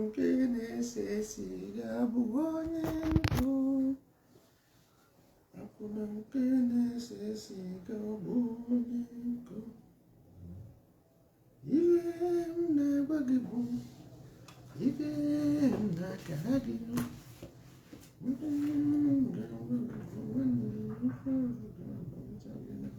Nke na-ese siga bụ onye nkụ. Akwụna nke na-ese siga bụ onye nkụ. Ihe m na-agwa gị bụ ife m na-akara gị nụ. Ihe m ga-agwa gị bụ nwanne m ife ọzọ gị nụ.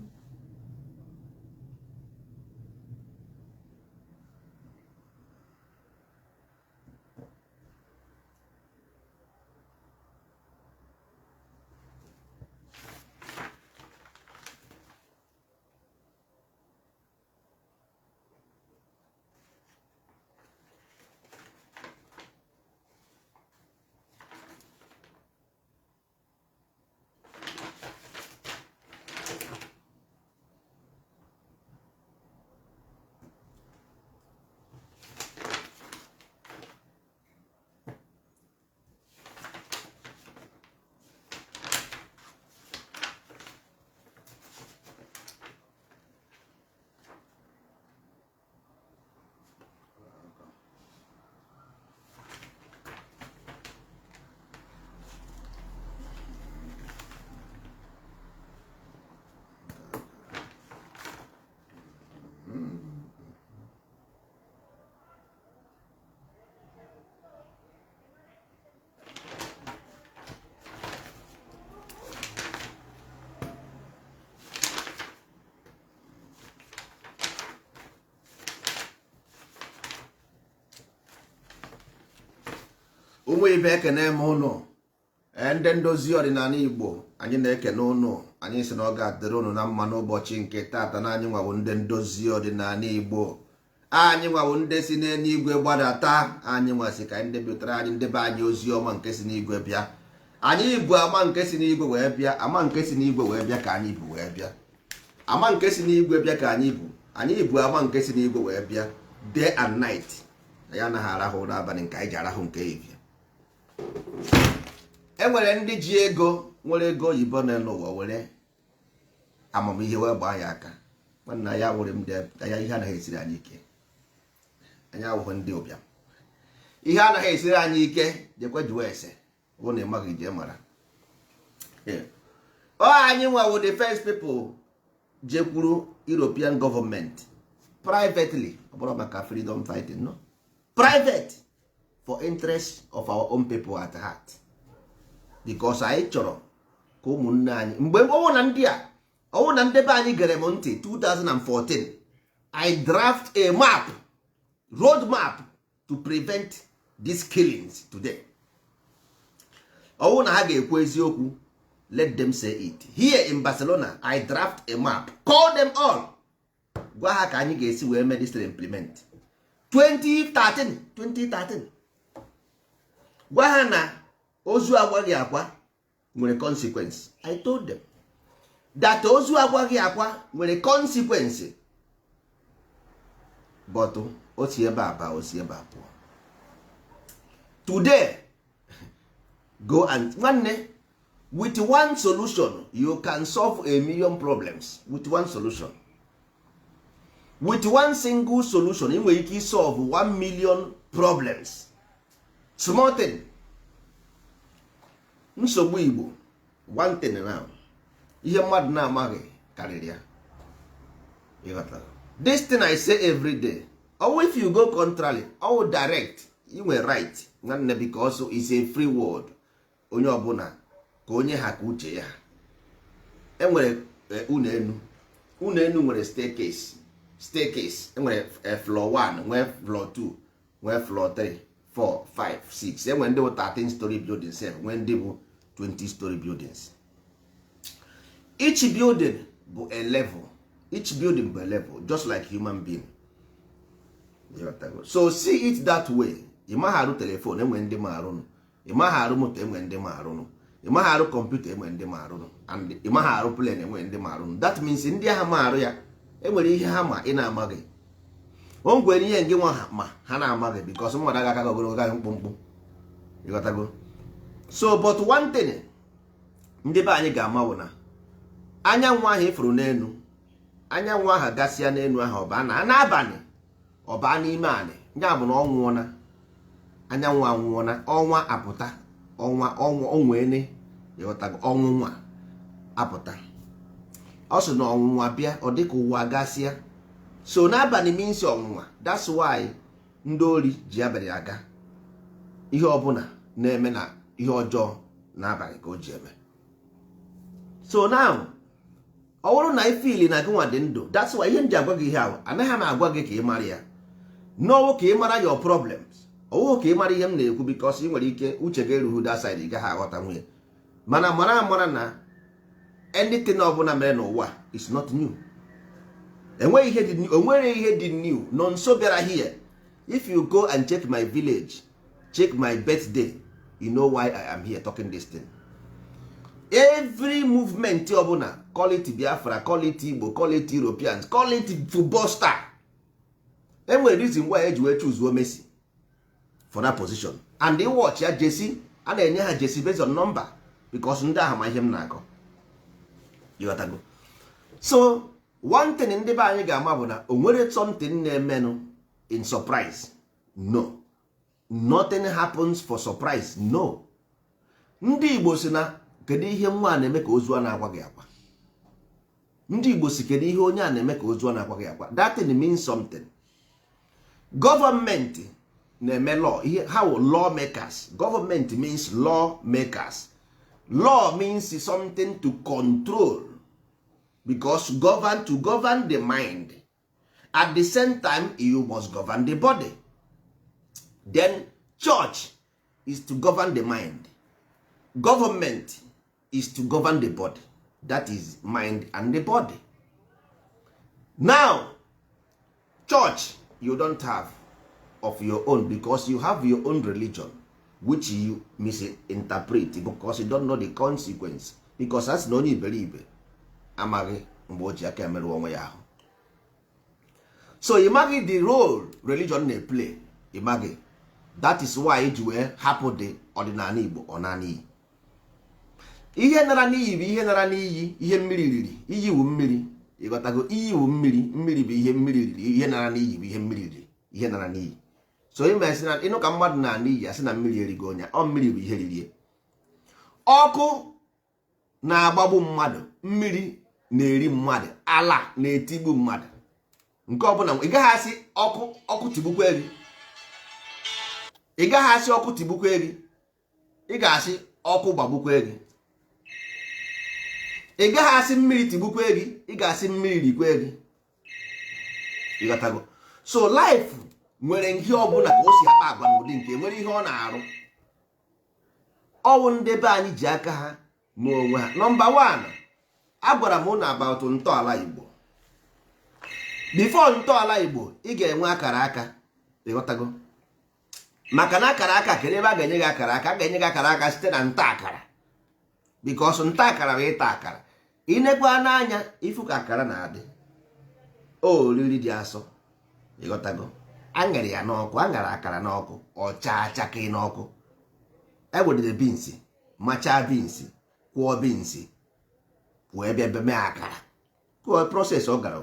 Ụmụ ibe, ekene m ụnụ. Ndị ndozi ọdịnala Igbo, anyị na-ekene ụnụ. Anyị sị na ọ ga-adịrị ụnụ na mma n'ụbọchị nke taata, na anyị nwawo ndị ndozi ọdịnala Igbo. Anyị nwawo ndị si n'eluigwe gbadata. Anyị nwasị ka ndị bịtara anyị, ndị be anyị, ozi ọma nke si n'igwe bịa. Anyị bụ ama nke si n'igwe wee bịa, ama nke si n'igwe wee bịa ka anyị bụ wee bịa, ama nke si n'igwe bịa ka anyị bụ. Anyị bụ ama nke si n'igwe wee bịa. Day and night, anyị anaghị arahụ n'abalị nke anyị ji arahụ nke ehihie. E nwere ndị ji ego, nwere ego oyibo n'elu ụwa, were amamihe wee gbaa ya aka. Nwanna ya nwere ndị anya, ihe anaghị esiri anyị ike. Anyị awụghị ndị ụbịam. Ihe anaghị esiri anyị ike. Jekwe jụọ ese bụ na ịmaghị, ije mara. Ọ anyị nwawo the first people jekwuru European government privately. Ọ bụrụ maka freedom fighting, no, private, for interest of our own people at heart, because anyị chọrọ ka ụmụnne anyị, mgbe ọnwụ na ndị a, ọnwụ na ndị be anyị gere m ntị. 2014, I draft a map, road map to prevent these killings today. Ọnwụ na ha ga-ekwu eziokwu, let them say it. Here in Barcelona, I draft a map, call them all, gwa ha ka anyị ga-esi wee mee this implement. 2013, 2013, gwa ha na ozu agwaghị akwa nwere consequence. I told them that ozu agwaghị akwa nwere consequence, but o si ebe a baa, o si ebe a pụọ. Today, go and, nwanne, with one solution you can solve a million problems. With one solution, with one single solution, ị nwere ike solve 1 million problems. Small thing, nsogbu Igbo, one thing now, ihe mmadụ na-amaghị karịrị ya. Ịghọtara? This thing I say every day. Or if you go contrary or direct, you nwere right, nwanne, because it's a free world. Onye ọbụla ka onye ha ka uche ya. Enwere ụlọ enu, ụlọ enu nwere staircase. Staircase enwere floor 1, nwee floor 2, nwee floor 3, 4, 5, 6. Enwere ndị bụ 13 story buildings sef, nwee ndị bụ 20 story buildings. Each building bụ a level. Each building bụ a level, just like human being. So see it that way. Ị maghị arụ telephone, enwere ndị ma arụnụ. Ị maghị arụ moto, enwere ndị ma arụnụ. Ị maghị arụ kọmputa, enwere ndị ma arụnụ. And ị maghị arụ plane, enwere ndị ma arụnụ. That means ndị agha ma arụ ya, enwere ihe ha ma ị na-amaghị. O nwere ihe ngị nwa ha ma ha na-amaghị, because mmadụ aga aka ogologo gaghị mkpụmkpụ. Ịghọtago? So, but one thing ndị be anyị ga-ama bụ na anyanwụ ahụ ịfụrụ n'elu, anyanwụ ahụ gasịa n'elu ahụ, ọba na n'abalị, ọba n'ime anị, ya bụ na ọ nwụọna. Anyanwụ anwụọna, ọnwa apụta, ọnwa ọnwa onwene, ịghọtago? Ọnwụnwa apụta. Ọ sị na ọnwụnwa bịa, ọ dịka ụwa gasịa. So n'abalị means ọnwụnwa. That's why ndị ori ji abalị aga. Ihe ọbụla na-eme na ihe ọjọọ n'abalị ka o ji eme. So now, ọ bụrụ na ị feel na gị nwa dị ndụ, that's why ihe m ji agwa gị ihe ahụ, anaghị m agwa gị ka ị mara ya n'ọwụ, ka ị mara your problems, ọwụghị ka ị mara ihe m na-ekwu, because ị nwere ike uche gị erughị that side, ị gaghị aghọta nwunye. Mana mara amara na anything ọbụla mere n'ụwa is not new. Enweghị ihe dị new, onwere ihe dị new. Nọ nso bịara here. If you go and check my village, check my birthday, you know why I am here talking this thing. Every movement ọbụla, call it Biafra, call it Igbo, call it Europeans, call it football star, enwere reason why eji wee choose Messi for that position. And watch ya, jersey a na-enye ha jersey based on number, because ndị ahụ ma ihe m na-akọ. Ịghọtago? So one thing ndị be anyị ga-ama bụ na o nwere something na-emenụ in surprise. No, nothing happens for surprise. No, ndị Igbo si na kedu ihe nwa a na-eme ka ozu a na-akwa gị akwa? Ndị Igbo si, kedu ihe onye a na-eme ka ozu a na-akwa gị akwa? That thing means something. Gọọmenti na-eme law, ihe how law makers. Government means law makers. Law means something to control, because govern, to govern the mind. At the same time, you must govern the body. Then church is to govern the mind, government is to govern the body. That is mind and the body. Now, church, you don't have of your own, because you have your own religion which you misinterpret, because you don't know the consequence, because a sị na onye iberibe amaghị mgbe o ji aka emerụ onwe ya ahụ. So ị maghị the role religion na-play, ị maghị. That is why ji wee hapụ the ọdịnala Igbo ọnana iyi. Ihe nara n'iyi bụ ihe nara n'iyi, ihe mmiri riri. Iyi wu mmiri, ịghọtago? Iyi wu mmiri, mmiri bụ ihe mmiri riri. Ihe nara n'iyi bụ ihe mmiri riri, ihe nara n'iyi. So ime sị na ịnụ ka mmadụ na-ana iyi, asị na mmiri erigo onye ọ, mmiri bụ ihe ririe. Ọkụ na-agbagbu mmadụ, mmiri na-eri mmadụ, ala na-etigbu mmadụ. Nke ọbụla, ị gaghị asị ọkụ, ọkụ tigbukwa gị. Ị gaghị asị ọkụ tigbukwa gị, ị ga-asị ọkụ gbagbukwa gị. Ị gaghị asị mmiri tigbukwa gị, ị ga-asị mmiri rikwe gị. Ịghọtago? So life nwere ihe ọbụla ka o si akpa agwa n'ụdị nke nwere ihe ọ na-arụ. Ọwụ ndị be anyị ji aka ha mee onwe ha. Number 1, agwara m ụnụ about ntọala Igbo. Before ntọala Igbo, ị ga-enwe akara aka. Ịghọtago? Maka na akara aka, kedu ebe a ga-enye gị akara aka? A ga-enye gị akara aka site na nta akara, because nta akara bụ ịta akara. Inekwa n'anya ifu ka akara na-adị, oriri dị asọ. Ịghọtago? Aṅara ya n'ọkụ, aṅara akara n'ọkụ, ọcha achakị n'ọkụ. Ewedere beans, machaa beans, kwụọ beans, wee bịa bịa mee akara. Kwụọ, process ọ gara,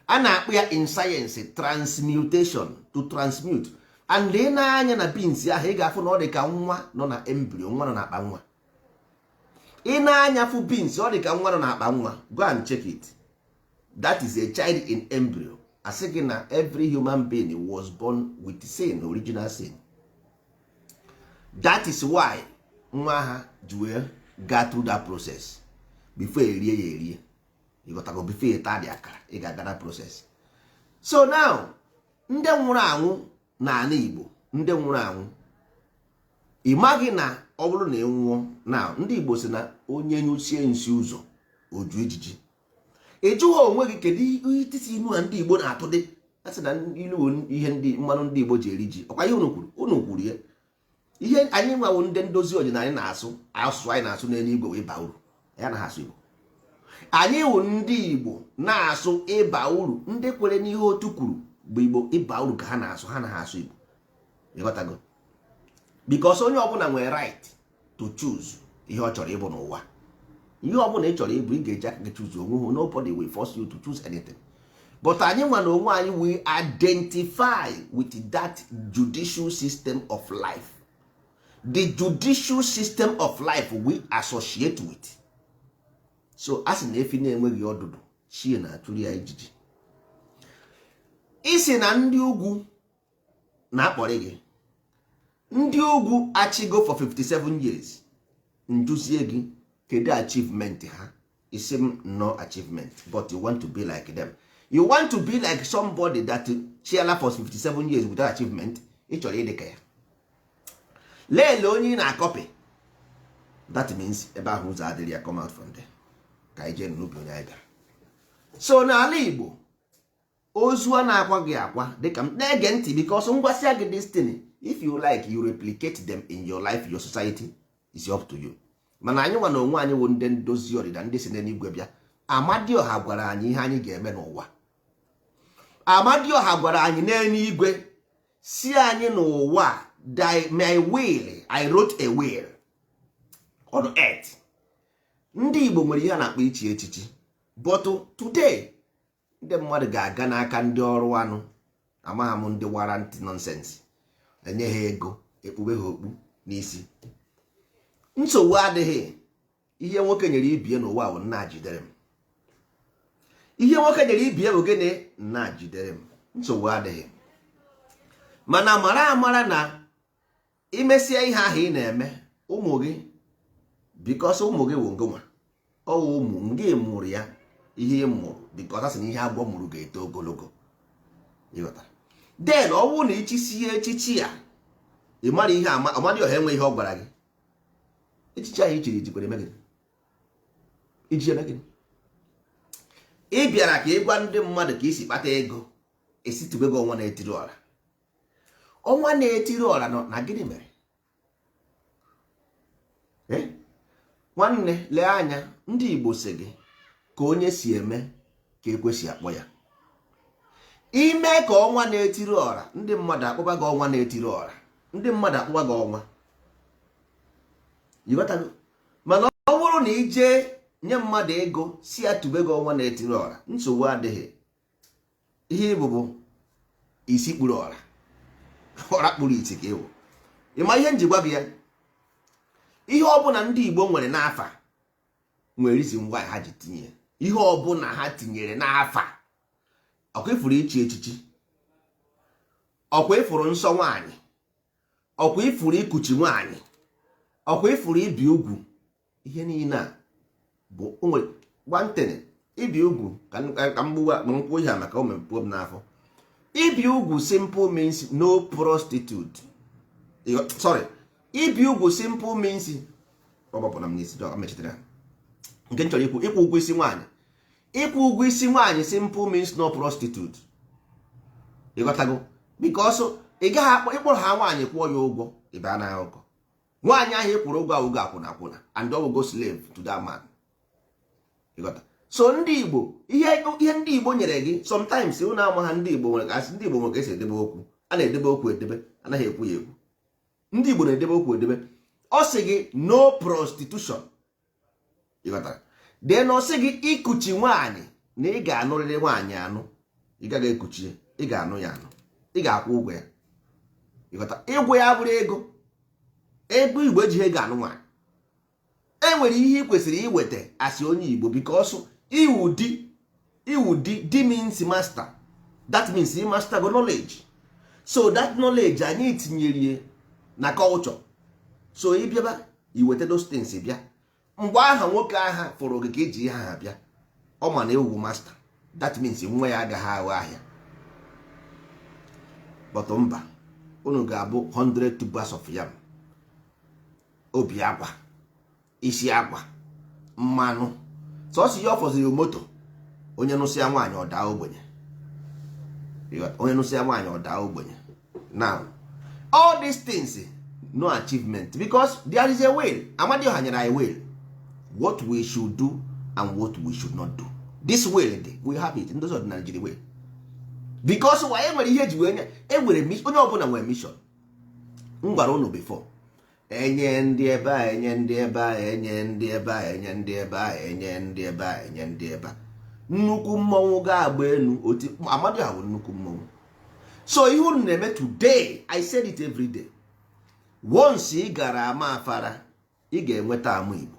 a na-akpụ ya in science transmutation, to transmute. And ị na-anya na beans ahụ, ị ga-afụ na ọ dị ka nwa nọ na embryo, nwa nọ n'akpa nwa. Ị na-anya fụ beans, ọ dị ka nwa nọ n'akpa nwa. Go and check it. That is a child in embryo. Asị gị na every human being was born with sin, original sin. That is why nwa ha ji wee gaa through that process before erie ya erie. Ịghọtago? Before ịta dị akara, ị ga-aga that process. So now, ndị nwụrụ anwụ n'ala Igbo, ndị nwụrụ anwụ, ị maghị na ọ bụrụ na ị nwụọ na ndị Igbo si na onye nyụchie nsị ụzọ oju ijiji. Ị jụghị onwe gị, kedu ihe isi inu a ndị Igbo na-atụ dị? A sị na ilu bụ ihe ndị mmanụ ndị Igbo ji eri ji. Ọkwa ihe unu kwuru, unu kwuru ya. Ihe anyị nwawo ndị ndozi ọdịnala na-asụ, asụsụ anyị na-asụ n'eluigwe wee ịba uru ya na ha asụ Igbo. Anyị wụ ndị Igbo na-asụ ịba uru. Ndị kwere n'ihe otu kwuru bụ Igbo, ịba uru ka ha na-asụ, ha na ha asụ Igbo. Ịghọtago? Because onye ọbụla nwere right to choose ihe ọ chọrọ ịbụ n'ụwa. Ihe ọbụla ị chọrọ ịbụ, ị ga-eji aka gị choose onwe hụ. Nobody will force you to choose anything. But anyị nwa na onwe anyị, we identify with that judicial system of life. The judicial system of life we associate with. So a sị na efi na-enweghị ọdụdụ, chie na-achụrụ ya ijiji. Isi na ndị ugwu na-akpọrị gị, ndị ugwu achigo for 57 years. Njuzie gị, kedu achievement ha? Isi m, no achievement. But you want to be like them. You want to be like somebody that chiala for 57 years without achievement. Ị chọrọ ịdị ka ya. Lelee onye ị na-acopy. That means ebe ahụ ụzọ adịrị ya. Come out from there, ka anyị jee n'ubi onye anyị bịara. So n'ala Igbo, ozu a na-akwa gị akwa dịka m na-ege ntị, because ngwasịa gị destiny, if you like, you replicate them in your life, your society is up to you. Mana anyị nwa na onwe anyị wụ ndị ndozi ọdịda, ndị si n'eluigwe bịa. Amadioha gwara anyị ihe anyị ga-eme n'ụwa. Amadioha gwara anyị n'eluigwe si anyị n'ụwa, "My will, I wrote a will on earth." Ndị Igbo nwere ihe a na-akpọ ichi echichi, but today ndị mmadụ ga-aga n'aka ndị ọrụ anụ, amagha m, ndị warrant nonsense, enye ha ego, ekpube ha okpu n'isi. Nsogbu adịghị. Ihe nwoke nyere ibie n'ụwa bụ nna jidere m. Ihe nwoke nyere ibie bụ gịnị? Nna jidere m. Nsogbu adịghị, mana mara amara na imesie ihe ahụ ị na-eme ụmụ gị, because ụmụ gị wụ ngụnwa, ọwụ ụmụ ngị mụrụ ya. Ihe ị mụrụ, because a sị na ihe agwọ mụrụ ga-eto ogologo. Ịghọtara? Then ọ bụrụ na ichisie echichi a, ị mara ihe Amadioha enwe ihe ọ gwara gị. Echichi ahụ i chiri jikwara eme gịnị? Iji eme gịnị? Ị bịara ka ị gwa ndị mmadụ ka isi kpata ego, esitube gị ọnwa na-etiri ọra. Ọnwa na-etiri ọra nọ na gịnị mere? Eh? Nwanne, lee anya, ndị Igbo si gị ka onye si eme ka ekwesị akpọ ya. Ime ka ọnwa na-etiri ọra, ndị mmadụ akpọba gị ọnwa na-etiri ọra. Ndị mmadụ akpọba gị ọnwa. Ịghọtago? Mana ọ bụrụ na ị jee nye mmadụ ego si ya tube gị ọnwa na-etiri ọra, nsogbu adịghị. Ihe ịbụ bụ isi kpuru ọra, ọra kpuru iti ka ịwụ. Ịma ihe njikwa gị ya? Ihe ọbụla ndị Igbo nwere n'afa nwere reason why ha ji tinye ihe ọbụla ha tinyere n'afa. Ọkwa ifuru ichi echichi, ọkwa ifuru nsọ nwaanyị, ọkwa ifuru ikuchi nwaanyị, ọkwa ifuru ibi ugwu, ihe niile a bụ o nwere nwantịnị. Ibi ugwu, ka m gbuwa ma nkwụ ihe a maka o mepụọ m n'afọ. Ibi ugwu simple means no prostitute. Sorry, ibi ugwu simple means, ọ gbapụrụ m n'isi, ọ mechitara ya. Nke m chọrọ ikwu, ịkwụ ụgwọ isi nwaanyị. Ịkwụ ụgwọ isi nwaanyị simple means no prostitute. Ịghọtago? Because ị gaghị akpọ ịkpọrọ ha nwaanyị kwụọ ya ụgwọ, ịba na akụkọ nwaanyị ahụ ị kwụrụ ụgwọ awụgo akwụna akwụna, and ọ go slave to that man. Ịghọta? So ndị Igbo, ihe ndị Igbo nyere gị, sometimes ụnụ ama ha. Ndị Igbo nwere ka asị, ndị Igbo nwere ka esi edebe okwu. A na-edebe okwu edebe, anaghị ekwu ya ekwu. Ndị Igbo na-edebe okwu edebe. Ọ sị gị no prostitution. Ịghọtara? Then ọ sị gị ikuchi nwaanyị, na ị ga-anụrịrị nwaanyị anụ. Ị gaghị ekuchi ya, ị ga-anụ ya anụ, ị ga-akwụ ụgwọ ya. Ịghọta? Ịgwọ ya bụrụ ego. Ego Igbo ejighị ego anụ nwaanyị. E nwere ihe ị kwesịrị iweta asị onye Igbo, because iwu di, iwu di, di means master. That means ị master go knowledge. So that knowledge anyị tinyere na culture. So ị bịaba iweta those things bịa, mgbe aha nwoke aha fụrụ gị ka eji ihe aha bịa, ọ ma na ewu master. That means nwa ya agaghị aghọ ahịa. But mba, unu ga-abụ 100 tubers of yam, obi akwa, isi akwa, mmanụ, sọsọ ihe ọ fọziri, moto. Onye nụsịa nwaanyị, ọ daa ogbenye. Onye nụsịa nwaanyị, ọ daa ogbenye. Now all these things, no achievement, because there is a will. Amadioha nyere anyị will, what we should do and what we should not do. This will dị, we have it. Ndozi ọdịnala jiri will, because why? Enwere ihe eji wee nye, enwere onye ọbụla nwere mission. M gwara unu before, enye ndị ebe a, enye ndị ebe a, enye ndị ebe a, enye ndị ebe a, enye ndị ebe a, enye ndị ebe a. Nnukwu mmọnwụ ga-agba enu oti Amadioha bụ nnukwu mmọnwụ. So ihe unu na-eme today, I said it every day, once ị gara ama afara, ị ga-enweta ama Igbo.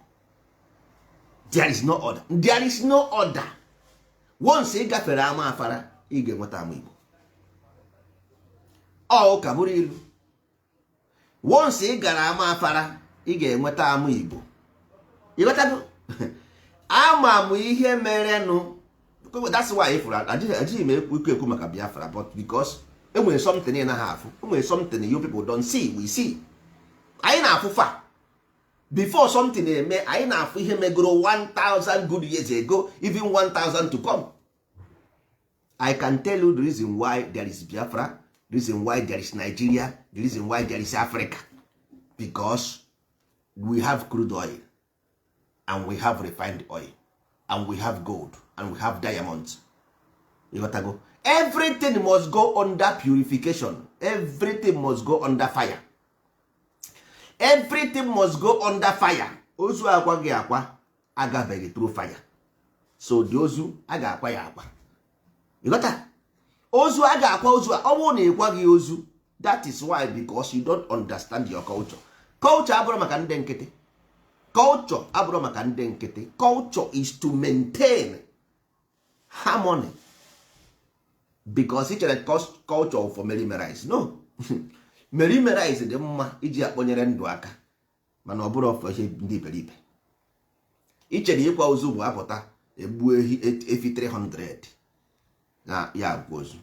There is no other, there is no other. Once ị gafere ama afara, ị ga-enweta ama Igbo. Ọ ụka bụrụ ilu. Once ị gara ama afara, ị ga-enweta ama Igbo. Ịghọtago? Ama m ihe merenụ. That's why ifụrụ ajighị m ekwu ekwu maka Biafra, but because enwere something ị naghị afụ, enwere something you people don't see, we see. Anyị na-afụ fa before something eme. Anyị na-afụ ihe megoro 1000 good years ago, even 1000 to come. I can tell you the reason why there is Biafra, the reason why there is Nigeria, the reason why there is Africa, because we have crude oil and we have refined oil and we have gold and we have diamonds. Ịghọtago? Everything must go under purification. Everything must go under fire. Everything must go under fire. Ozu akwa gị akwa agabeghị through fire, so the ozu a ga-akwa ya akwa. Ịghọta? Ozu a ga-akwa ozu a, ọ bụrụ na ịkwa gị ozu, that is why, because you don't understand your culture. Culture abụrụ maka ndị nkịtị. Culture abụrụ maka ndị nkịtị. Culture is to maintain harmony, because ị chere culture for merry. No, merry dị mma iji akpọnyere ndụ aka, mana ọ bụrụ ọfọ ihe ndị iberibe. Ị chere ịkwa ozu bụ apụta egbu ehi, efi 300 na ya akwa ozu.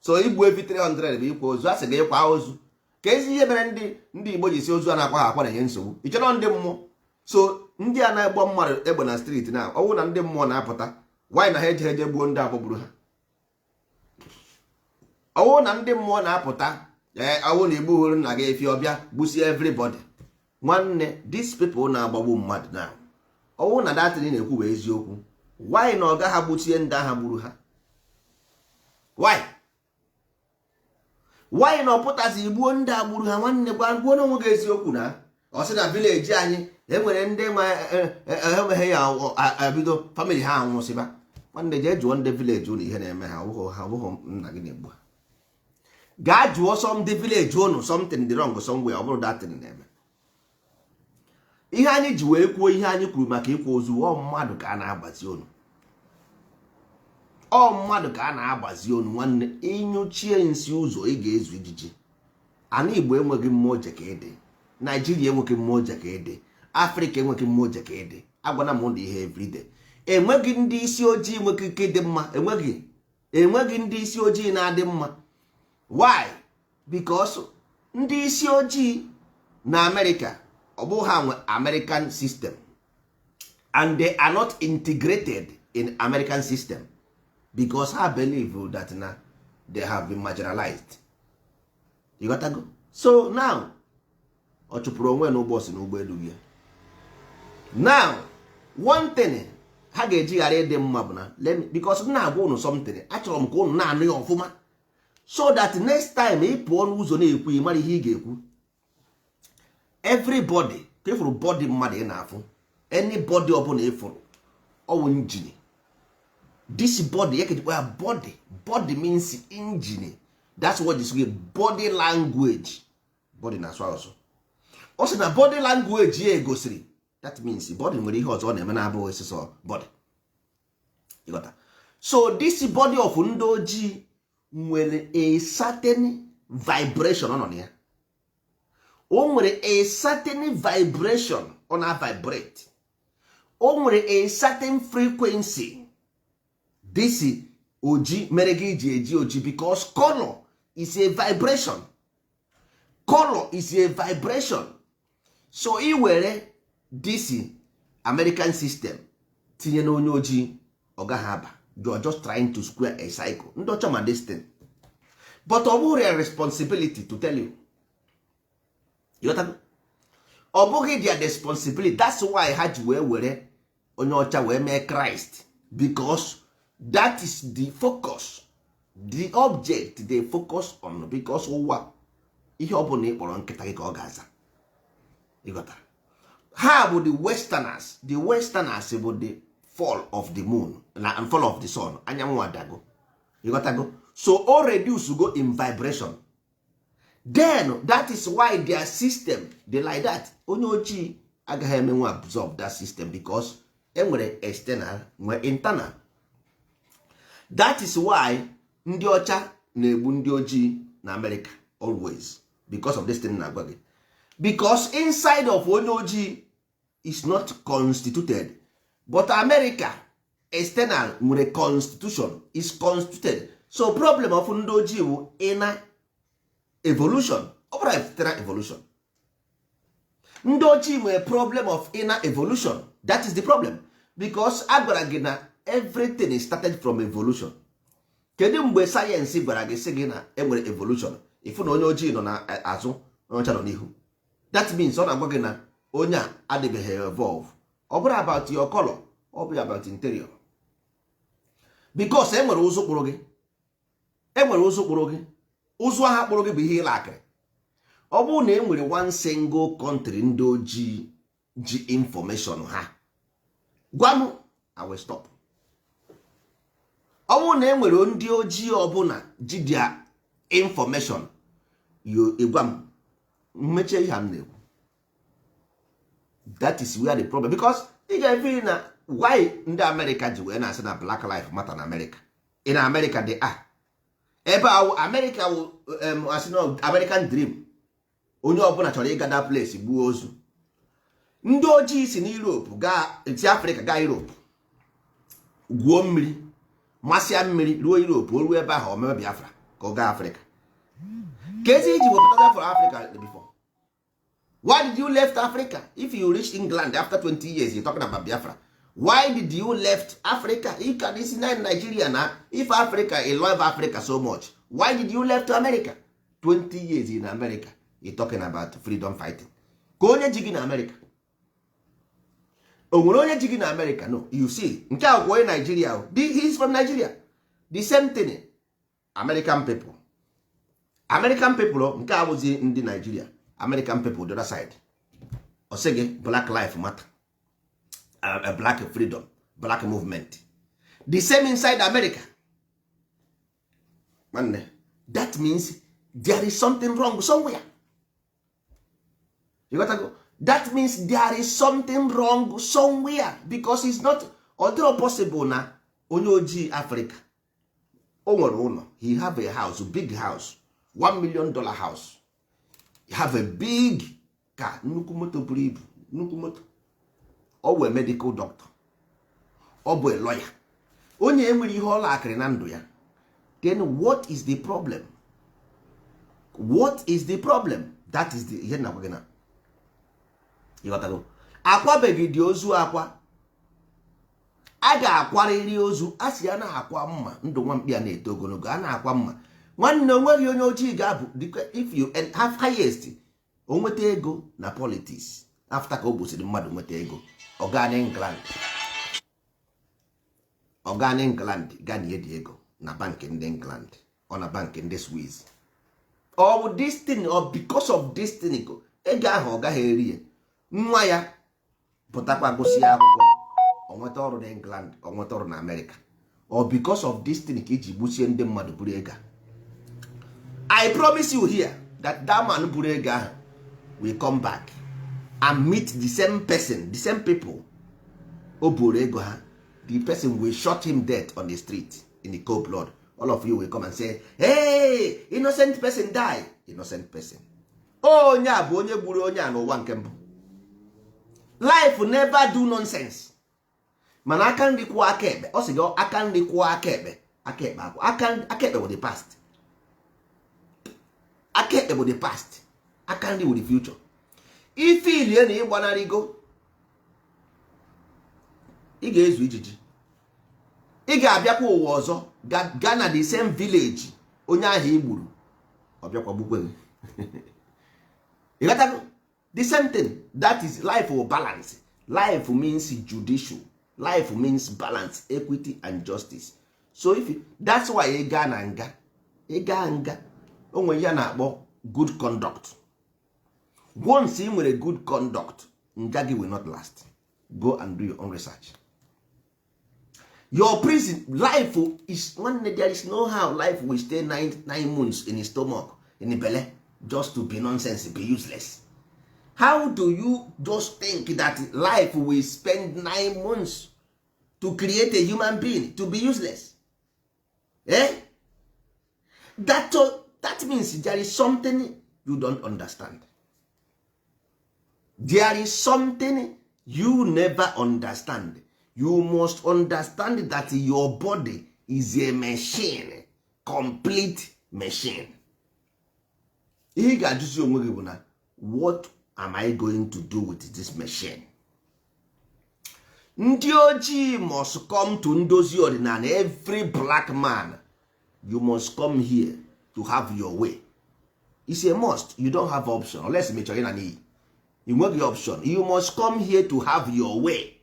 So igbu efi 300 bụ ịkwa ozu? A sị gị ịkwa ozu ka ezi ihe mere ndị Igbo ji si ozu a na-akwa ha akwa na-enye nsogbu. Ị chere ndị mmụọ? So ndị a na-egbo mmadụ egbe na street na ọwụ na ndị mmụọ na-apụta, why na ha eje eje gbuo ndị agbọgburu ha? Ọwụ na ndị mmụọ na-apụta, ee, ọwụ na igbughuru nna gị efi, ọbịa gbusie everybody. Nwanne, these people na-agbagbu mmadụ na ọwụ na datin na-ekwu bụ eziokwu, why na ọ gaghị gbusie ndị agha gburu ha? Why na ọ pụtazi gbuo ndị a gburu ha? Nwanne, gwa gbuo n'onwe gị eziokwu. Na ọ sị na village anyị enwere ndị ma enweghị ya ebido family ha anwụsịba. Nwanne, jee jụọ ndị village unu ihe na-eme ha. Ọ bụghị nna gị na-egbu ha. Gaa jụọ some ndị village unu. Something dị wrong somewhere. Ọ bụrụ datin na-eme ihe anyị ji wee kwuo ihe anyị kwuru maka ịkwa ozu, ọ mmadụ ka a na-agbazi unu, ọ mmadụ ka a na-agbazi onu. Nwanne, ịnyụchie nsị ụzọ, ị ga-ezu ijiji. Ana Igbo enweghị mmụọ jeka ịdị, Naijiria enweghị mmụọ jeka ịdị, Afrịka enweghị mmụọ jeka ịdị. Agwana m ụlọ ihe everyday. Enweghị ndị isi ojii nweghị ike ịdị mma. Enweghị ndị isi ojii na-adị mma. Why? Because ndị isi ojii na Amerịka, ọ bụ ha nwe American system and they are not integrated in American system, because ha believe that na they have been marginalized. You got to go. So now ọ chụpụrụ onwe n'ụbọchị n'ụgbọelu gị. Now one thing ha ga-eji ghara ịdị mma bụ na, because m na-agwa unu something, achọrọ m ka unu na-anụ ya ọfụma, so that next time ị pụọ n'ụzọ na-ekwu, ị mara ihe ị ga-ekwu. Everybody ka ịfụrụ, body mmadụ ị na-afụ, anybody ọbụla ịfụrụ, ọwụ engine. This body ya kejikwa ya body. Body means engine. That's what is body language. Body na-asụ asụsụ. Ọ sị na body language ya egosiri, that means body nwere ihe ọzọ ọ na-eme na-abụghị sịsọ body. Ịghọta? So this body of ndị ojii nwere a certain vibration ọ nọ na ya. O nwere a certain vibration ọ na-vibrate. O nwere a certain frequency. This oji mere gị iji eji oji, because color is a vibration. Color is a vibration. So ị were this American system tinye n'onye ojii, ọ gaghị aba. You are just trying to square a cycle. Ndị ọcha ma this thing, but ọ bụghị their responsibility to tell you. Ịghọtago? Ọ bụghị their responsibility. That's why ha ji wee were onye ọcha wee mee Christ, because that is the focus, the object they focus on, because ụwa ihe ọ bụla ị kpọrọ nkịta gị ka ọ ga-aza. Ịghọtara? Ha bụ the westerners. The westerners bụ the Fall of the moon na fall of the sun, anyanwụ adago. Ịghọtago? So o reduce go in vibration. Then that is why their system dey like that. Onye ojii agaghị emenwu absorb that system because enwere external, nwee internal. That is why ndị ọcha na-egbu ndị ojii na America always, because of this thing na-agwa gị, because inside of onye ojii is not constituted, but America external nwere constitution, is constituted. So problem of ndị ojii bụ inner evolution, ọ bụrụ external evolution. Ndị ojii nwere problem of inner evolution. That is the problem, because a gwara gị na everything is started from evolution. Kedu mgbe sayensị gwara gị sị gị na enwere evolution? Ịfụ na onye ojii nọ n'azụ, onye ọcha nọ n'ihu. That means ọ na-agwa gị na onye a adịbeghị evolve. Ọ bụrụ about your color, ọ bụ about interior, because enwere ụzụ kpụrụ gị, enwere ụzụ kpụrụ gị. Ụzụ ahụ kpụrụ gị bụ ihe ịlakịrị. Ọ bụrụ na e nwere one single country ndị ojii ji information ha, gwa m, I will stop. Ọ bụrụ na e nwere ndị ojii ọbụla ji their information, you gwa m, mmechie ihe m na-ekwu. That is where the problem, because ị ga-efe na why ndị Amerịka ji wee na-asị na Black Life Matter na Amerịka. In America they are ebe ahụ. Amerịka wụ asị na American dream. Onye ọbụla chọrọ ịga that place gbuo ozu. Ndị ojii si na Europe gaa, si Afrịka gaa Europe, gwuo mmiri, masịa mmiri ruo Europe. O ruo ebe ahụ, omebe Biafra ka ọ gaa Afrịka. Ka ezi iji wepụta for Africa before? Why did you left Africa? If you reach England after 20 years, you talking about Biafra. Why did you left Africa? You can isi na Nigeria na if Africa, you love Africa so much, why did you left America? 20 years in America, you talking about freedom fighting. Ka onye ji gị na America? O nwere onye ji gị na America? No. You see, nke a onye Nigeria, he is from Nigeria. The same thing American people, American people nke a bụzi ndị Nigeria. American people, the other side, ọ sị gị Black Life Matter, black freedom, black movement, the same inside America. Nwanne, that means there is something wrong somewhere. You got to go. That means there is something wrong somewhere, because it's not, ọ dịrọ possible na onye ojii Africa o nwere ụlọ. He have a house, big house, $1 million house. He have a big car, nnukwu moto buru ibu, nnukwu moto. Ọ bụ a medical doctor, ọ bụ a lawyer. Onye enwere ihe ọ lakịrị na ndụ ya. Then what is the problem? What is the problem? That is the ihe na-agwa gị na ịghọtago. Akwabeghị dị ozu akwa, a ga-akwarịrị ozu. A sị ya na-akwa mma ndụ nwamkpi a na-eto ogologo, a na-akwa mma. Nwanne, onweghị onye ojii ga-abụ. If you have highest, o nweta ego na politics, after ka o gbusiri mmadụ nweta ego, ọ gaa n'England, ọ gaa n'England, gaa na dị ego na bankị ndị England, ọ na bankị ndị Swiss. Ọ bụ this thing, or because of this thing, ego ahụ ọ gaghị eri ya. Nwa ya pụtakwa, gụsịa akwụkwọ, ọ nweta ọrụ na England, ọ nweta ọrụ na America. Or because of this thing ka iji gbusie ndị mmadụ buru ego. I promise you here that that man buru ego ahụ will come back and meet the same person, the same people o buru ego ha. The person will shot him dead on the street in the cold blood. All of you will come and say, "Hey, innocent person die." Innocent person? Onye a bụ onye gburu onye a n'ụwa nke mbụ. Life never do nonsense. Mana aka nri kwụọ aka ekpe, ọ sị gị aka nri kwụọ aka ekpe, aka ekpe akwụ aka ekpe bụ the past, aka ekpe bụ the past, aka nri bụ the future. Ife ilie na ịgbanarịgo, ị ga-ezu ijiji, ị ga-abịakwa ụwa ọzọ, gaa na the same village onye ahụ i gburu, ọ bịakwa gbukwe gị. Ịghọtago? The same thing. That is life will balance. Life means judicial, life means balance, equity and justice. So if you, that's why ị gaa na nga, ị gaa nga, o nwere ihe a na-akpọ good conduct. Once ị nwere good conduct, nga gị will not last. Go and do your own research. Your prison life is, nwanne, there is no how life will stay 9 months in his stomach, in the belle, just to be nonsense, be useless. How do you just think that life will spend 9 months to create a human being to be useless, eh? That means there is something you don't understand. There is something you never understand. You must understand that your body is a machine, complete machine. Ihe ị ga-ajụzi onwe gị bụ na, what am I going to do with this machine? Ndị ojii must come to ndozi ọdịnala. Every black man, you must come here to have your way. It's a must. You don't have option unless ị chọrọ ịna n'iyi. Ị nweghị option. You must come here to have your way,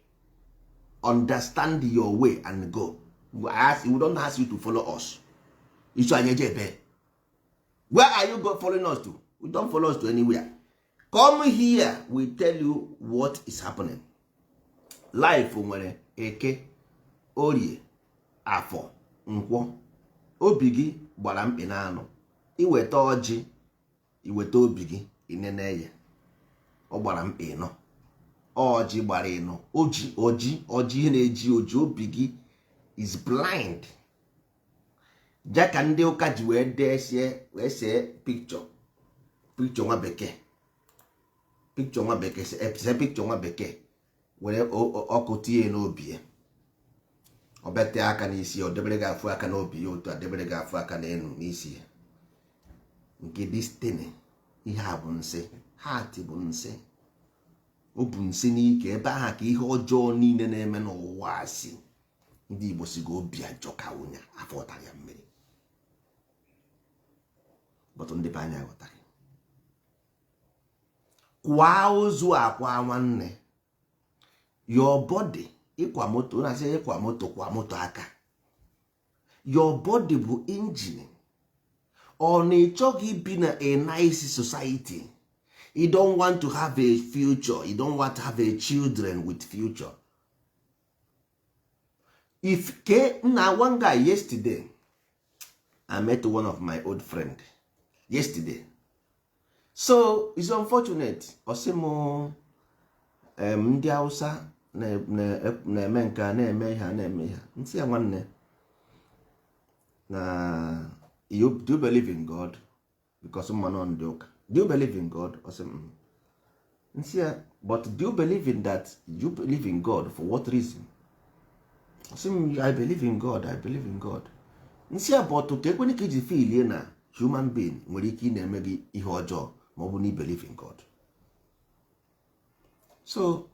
understand your way and go. We don't ask you to follow us. Icho anyị eje ebe? Where are you go following us to? We don't follow us to anywhere. Come here, we tell you what is happening. Life nwere Eke, Orie, Afọ, Nkwọ. Obi gị gbara mkpị na anụ. Iweta ọjị, iweta obi gị, inene ya, ọ gbara mkpị ịnọ. Ọjị gbara ịnọ, oji oji ọjị, ihe na-eji oji. Obi gị is blind. Ja ka ndị ụka ji wee dee sie wee see picture, picture nwa bekee, picture nwa bekee, see picture nwa bekee, were ọkụ tinye n'obi ya. Ọ bete aka n'isi ya, ọ debere gị afụ aka n'obi ya otu a, debere gị afụ aka n'elu n'isi ya. Nke destiny, ihe a bụ nsị. Heart bụ nsị. O bụ nsị n'ike. Ebe ahụ ka ihe ọjọọ niile na-eme n'ụwa si. Ndị Igbo si gị obi ajọka, ụnya afọ tara ya mmiri. But ndị be anyị aghọtaghị. Kwa ozu akwa, nwanne, your body, ịkwa moto na-asị ịkwa moto, kwa moto aka. Your body bụ engine. Ọ na ịchọghị ibi na a nice society? You don't want to have a future? You don't want to have a children with future? If ke na one guy yesterday, I met one of my old friend yesterday. So it's unfortunate. Ọ sị m ndị Hausa na-eme nke a, na-eme ihe a, na-eme ihe a. Nsị ya, nwanne, na you do you believe in God? Because mmanụ ndị ụka, do you believe in God? Ọ sị m, nsị ya, but do you believe in that? You believe in God for what reason? Ọ sị m, I believe in God, I believe in God. Nsị ya, but ka ekwene ka iji feelie na human being nwere ike ị na-eme gị ihe ọjọọ ma ọ bụ na i believe in God? So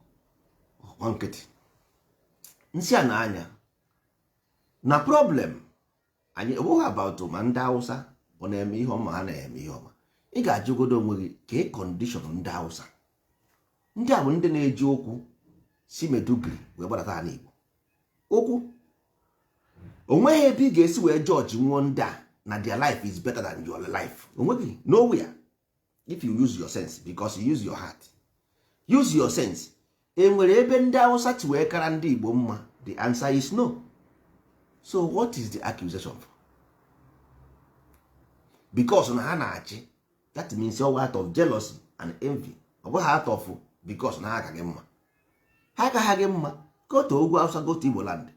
ọkwa nkịtị. Nsị a na anya na problem anyị ọ bụghị about ma ndị Hausa ọ na-eme ihe ọma, ha na-eme ihe ọma. Ị ga-ajụgodo onwe gị ka ị condition ndị Hausa. Ndị a bụ ndị na-eji ụkwụ si Maiduguri wee gbadata ha n'Igbo ụkwụ. Onweghị ebe ị ga-esi wee judge nwụọ ndị a na their life is better than your life. Onweghị, nowhere. If you use your sense, because you use your heart, use your sense, e nwere ebe ndị Hausa ti wee kara ndị Igbo mma? The answer is no. So what is the accusation for? Because na ha na-achị, that means all out of jealousy and envy. Ọ bụghị out of because na ha ka gị mma. Ha agaghị gị mma. Go to ugwu Hausa, go to Igbo land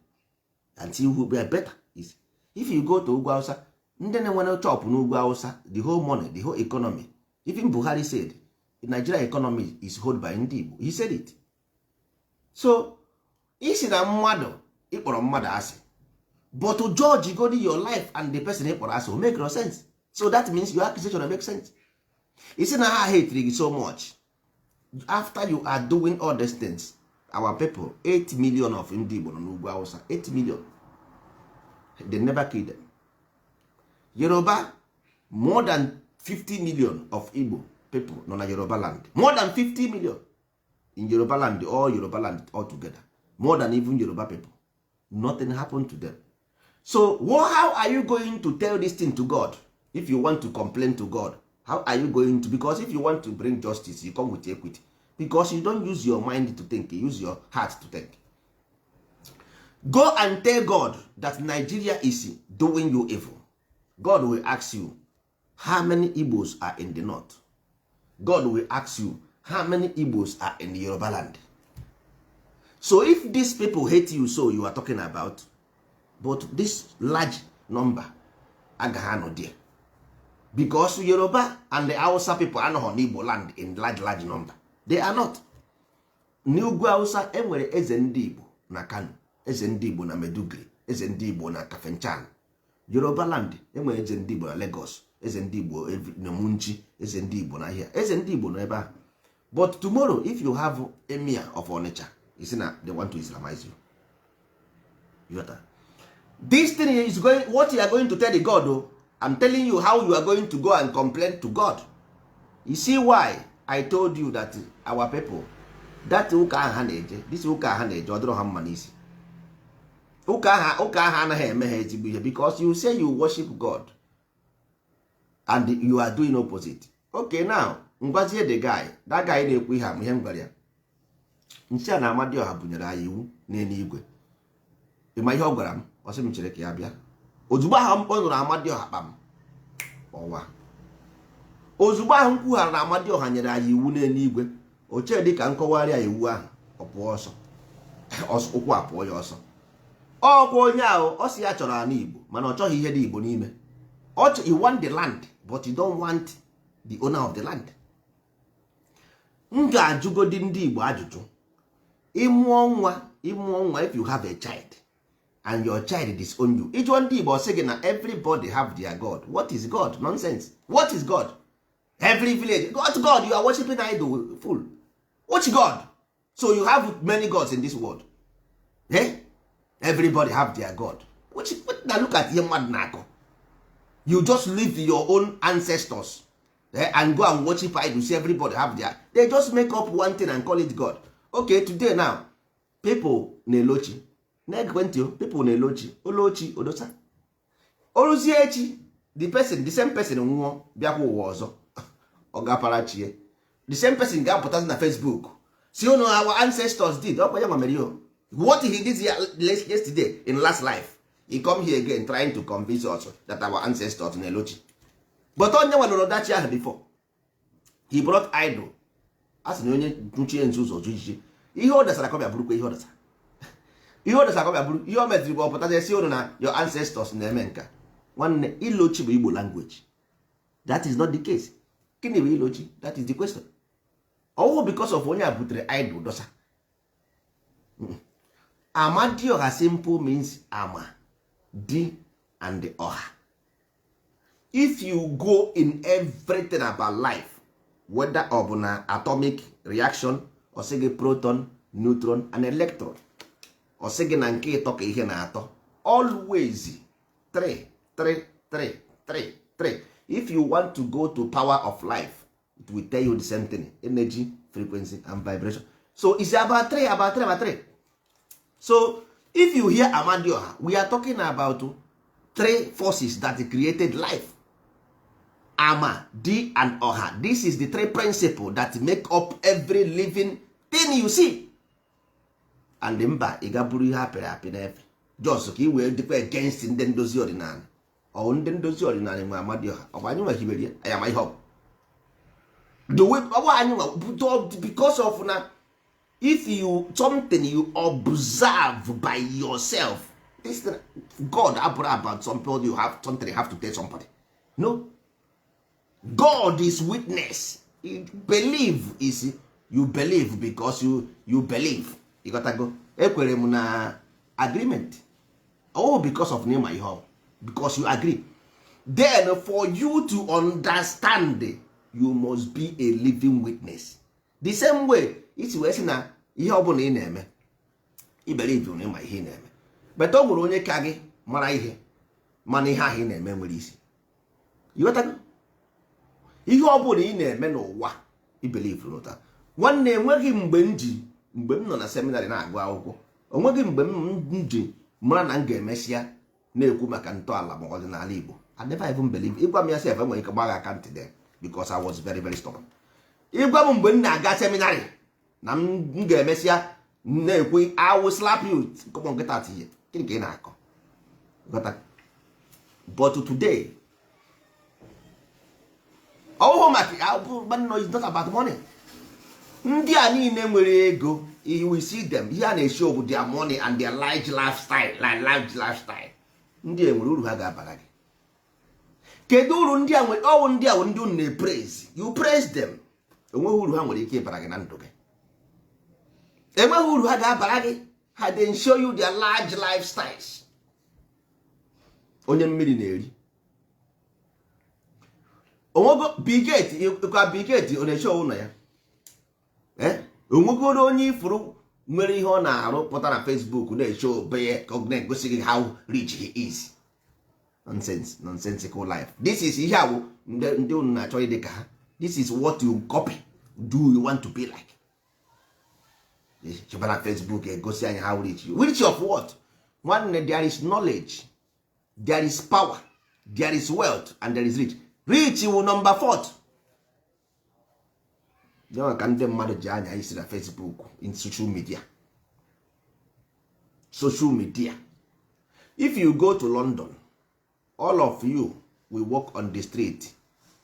and see who be better is. If you go to ugwu Hausa, ndị na-enwere chop n'ugwu Hausa, the whole money, the whole economy. Even Buhari said Nigeria economy is hold by ndị Igbo. He said it. So isi na mmadụ ịkpọrọ mmadụ asị, but to judge godi your life and the person ịkpọrọ asị, o make no sense. So that means your accusation make sense. Isi na ha hate gị so much after you are doing all these things. Our people, 8 million of ndị Igbo nọ n'ugwu Hausa. 8 million, they never kill them. Yoruba, more than 50 million of Igbo people nọ na Yoruba land. More than 50 million in Yoruba land, all Yoruba land all together, more than even Yoruba people. Nothing happened to them. So how are you going to tell this thing to God? If you want to complain to God, how are you going to? Because if you want to bring justice, you come with equity, because you don't use your mind to think, you use your heart to think. Go and tell God that Nigeria is doing you evil. God will ask you, how many Igbos are in the north? God will ask you, how many Igbos are in the Yoruba land? So if these people hate you, so you are talking about, but this large number agaghị anọ there, because Yoruba and the Hausa people anọghọ n'Igbo land in large large number. They are not. N'ugwu Hausa enwere eze ndị Igbo na Kano, eze ndị Igbo na Maiduguri, eze ndị Igbo na Kafanchan. Yoruba land enwere eze ndị Igbo na Lagos, eze ndị Igbo na Munchi, eze ndị Igbo na ahịa, eze ndị Igbo nọ ebe ahụ. But tomorrow, if you have emir of Onitsha, you see na they want to Islamize you. You got that? This thing is going, what you are going to tell the God, oh, I'm telling you how you are going to go and complain to God. You see why I told you that our people, that ụka ahụ ha na-eje, this ụka ha na-eje, ọ dịrọ ha mma n'isi. Ụka ahụ anaghị eme ha ezigbo ihe, because you say you worship God and you are doing opposite. Okay, now ngwazie the guy, that guy na-ekwu ihe ama ihe m gwara ya, nsị a na Amadioha bunyere anyị iwu n'eluigwe. Ịma ihe ọ gwara m? Ọ sị m chere ka ya bịa. Ozugbo ahụ ọ nụrụ Amadioha kpam ọwa, ozugbo ahụ m kwughara na Amadioha nyere anyị iwu n'eluigwe, ochie dị ka nkọwarịa iwu ahụ, ọ pụọ ọsọ, ụkwụ apụọ ya ọsọ. Ọkwa onye ahụ ọ sị ya chọrọ ala Igbo, mana ọ chọghị ihe dị Igbo n'ime. You want the land, but you don't want the owner of the land. M ga-ajụgodi ndị Igbo ajụjụ. Ịmụọ nwa, ịmụọ nwa, if you have a child and your child disown you, ịjụọ ndị Igbo, sị gị na everybody have their God. What is God? Nonsense. What is God? Every village, what God? You are worshiping idol, fool. Which God? So you have many gods in this world, eh? Everybody have their God. Which, na look at ihe mmadụ na-akọ. You just leave your own ancestors, eh, and go and worship idol. See, everybody have their, they just make up one thing and call it God. Okay, today now, people na-elochi na-ekwentị o, people na-elochi olochi odosa oruzie echi, the person, the same person nwụọ, bịakwa ụwa ọzọ, ọ gapara chie, the same person ga-apụtazi na Facebook si unu, "Our ancestors did." Ọkwa ya nwa mere o. What he did yesterday in last life, he come here again trying to convince us that our ancestors na-elochi. But onye nwe lụrụ dachi ahụ before he brought idol. A sị na onye nchie nzu ụzọ jụ ihe o desara ka ọ bịa bụrụkwa ihe o desara, ihe o desara ka ọ bịa bụrụ ihe o meziri bụ ọ pụtazi si unu na your ancestors na-eme nka. Nwanne, ilochi bụ Igbo language. That is not the case. Gịnị bụ ilochi? That is the question. Ọwụ because of onye a butere idol dosa. Amadioha simple means ama di and ọha. If you go in everything about life, whether ọ bụ na atomic reaction, ọ sị gị proton, neutron and electron. Ọ sị gị na nke ịtọ ka ihe na-atọ, always 3 3 3 3 3. If you want to go to power of life, it will tell you the same thing: energy, frequency and vibration. So it's about 3, about 3, about 3. So if you hear Amadioha, we are talking about three forces that created life: ama, di and ọha. This is the three principle that make up every living thing you see. And mba, ị ga bụrụ ihe apịrị apị n'efe just ka ị wee dịkwa against ndị ndozi ọdịnala. Ọ ndị ndozi ọdịnala nwe Amadioha? Ọ bụ anyị nwe hibere ya? Anyị ama ihe ọ bụ. The way ọ bụ anyị nwe, because of na if you something you observe by yourself, this thing, God abụrụ about some people you have something you have to tell somebody. No, God is witness. Believe is you believe because you believe. Ịghọtago? Ekwere m na agreement. Oh, because of name ihe ọ because you agree. Then for you to understand, you must be a living witness. The same way isi wee sị na ihe ọbụla ị na-eme, i believe na ịma ihe ị na-eme, but o nwere onye ka gị mara ihe, mana ihe ahụ ị na-eme nwere isi. Ịghọtago? Ihe ọbụla ị na-eme n'ụwa, i believe n'ụta. Nwanne, enweghị mgbe m ji, mgbe m nọ na seminarị na-agụ akwụkwọ, onweghị mgbe m ji mara na m ga-emesịa na-ekwu maka ntọala ma ọdịnala Igbo. I never even believe. Ịgwa m ya sef, enwere ike gbagha aka ntị there, because I was very very stubborn. Ịgwa m mgbe m na-aga seminarị na m ga-emesịa Na-ekwu, "I will slap you." Come on, get out here. Gịnị ka ị na-akọ? Ghọta? But today, ọwụhụ maka no, it's not about money. Ndị a niile nwere ego, you will see them, ihe a na-eshow bụ their money and their large lifestyle, like large lifestyle. Ndị a nwere uru ha ga-abara gị? Kedu uru ndị a nwere? Ọwụ ndị a wụ ndị unu na-epraise. You praise them. Enweghị uru ha nwere ike ịbara gị na ndụ gị. Enweghị uru ha ga-abara gị. Ha then show you their large lifestyles. Onye mmiri na-eri onwego. Bill Gates, kwa Bill Gates, ọ na-eche ụlọ ya. Onwegoro onye ifuru nwere ihe ọ na-arụ pụta na Facebook na-eche obe ya ka ọ na-egosi gị how rich he is? Nonsense, nonsensical life. This is ihe awụ ndị unu na-achọ ịdị ka ha. This is what you copy. Do you want to be like chebe na Facebook egosi anyị how rich you? Rich of what? Nwanne, there is knowledge, there is power, there is wealth and there is rich. Rich wụ number fourth. Ya ka ndị mmadụ ji anya isi na Facebook, in social media, social media. If you go to London, all of you will walk on the street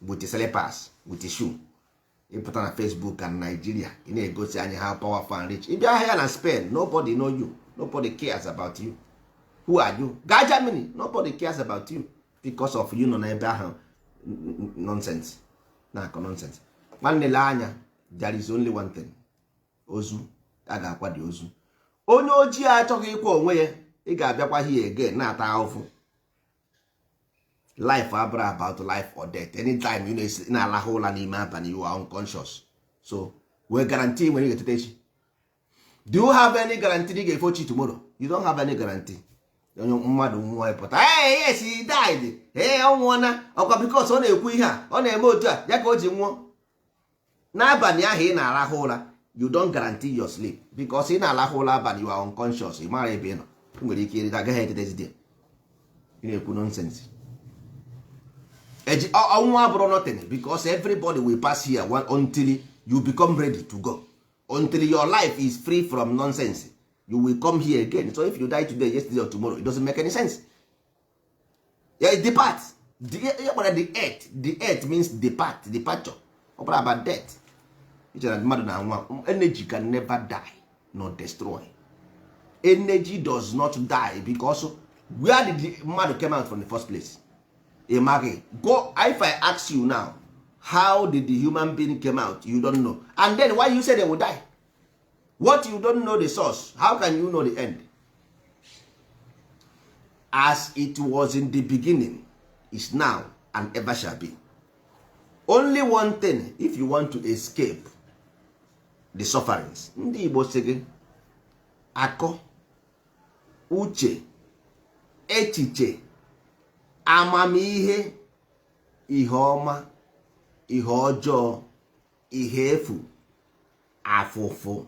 with the slippers, with the shoe. Ịpụta na Facebook and Nigeria, ị na-egosi anyị how powerful and rich. Ị bịa ahịa na Spain, nobody know you, nobody cares about you. Who are you? Gaa Germany, nobody cares about you because of you nọ n'ebe ahụ nonsense na-akọ nonsense. Nwanne, lee anya, there is only one thing: ozu a ga-akwa dị ozu. Onye ojii achọghị ịkwa onwe ya, ị ga-abịakwa here again na-ata ahụhụ. Life abụrụ about life or death. Anytime you na-alahụ ụra n'ime abalị, you are unconscious. So wee guarantee nwere ị ga-etete echi? Do you have any guarantee ị ga-efo chi tomorrow? You don't have any guarantee. Onye mmadụ nwụọ, pụta, "Hey, yes, he died." Hey, ọ nwụọna ọkwa because ọ na-ekwu ihe a, ọ na-eme otu a, ya ka o ji nwụọ. N'abalị ahụ ị na-arahụ ụra, you don't guarantee your sleep because ị na-alahụ ụra abalị, you are unconscious. Ị mara ebe ị nọ. Ị nwere ike ịrịta, agaghị etetezi. Ị na-ekwu nonsense. Eji ọnwụ abụrụ nothing because everybody will pass here one, until you become ready to go, until your life is free from nonsense, you will come here again. So if you die today, yesterday or tomorrow, it doesn't make any sense. Yeah, depart. The, ya kpọrọ the earth, the earth means depart, departure. Ọ bụrụ about death, ichere na mmadụ na-anwụ. Energy can never die nor destroy. Energy does not die because where did the mmadụ came out from the first place? Ị maghị. Go, if I ask you now, how did the human being came out? You don't know. And then why you say they will die? What you don't know the source, how can you know the end? As it was in the beginning, is now and ever shall be. Only one thing: if you want to escape the sufferings, ndị Igbo sị gị akọ, uche, echiche, amamihe, ihe ọma, ihe ọjọọ, ihe efu, afụfụ,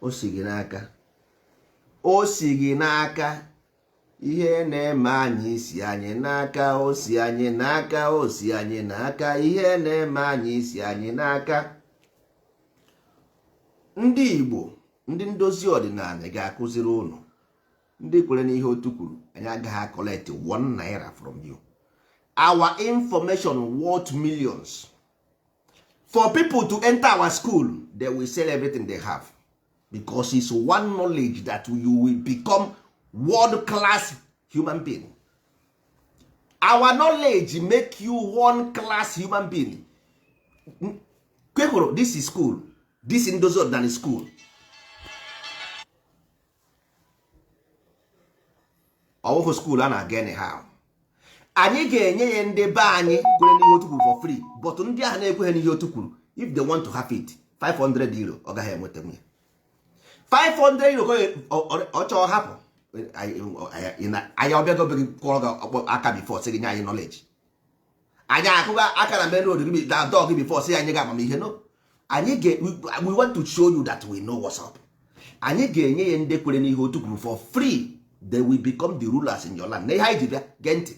o si gị n'aka, o si gị n'aka. Ihe na-eme anyị si anyị n'aka, o si anyị n'aka, o si anyị n'aka. Ihe na-eme anyị si anyị n'aka. Ndị Igbo, ndị ndozi ọdịnala ga-akụziri ụnụ. Ndị kwere n'ihe otu kwuru, anyị agaghị collect ₦1 from you. Our information worth millions. For people to enter our school, they will sell everything they have because it's one knowledge that you will become world class human being. Our knowledge make you one class human being. Kwehụrụ, this is school, this ndozi ọdịnala school. Ọwụhụ school a na-aga anyhow. Anyị ga-enye ya ndị be anyị kwere n'ihe otu kwuru for free, but ndị ahụ na-ekweghị n'ihe otu kwuru, if they want to have it, €500. Ọ gaghị enweta nwunye 500 euro. Ọ chọọ hapụ anyị. Ọbịago be gị, kụọrọ gị aka before, sị gị nye anyị knowledge. Anyị akụga aka na main road gị na dog gị before, sị anyị gị amamihe. No, anyị ga, we want to show you that we know what's up. Anyị ga-enye ya ndị kwere n'ihe otu kwuru for free. They will become the rulers in your land. Na ihe anyị ji bịa, gee ntị.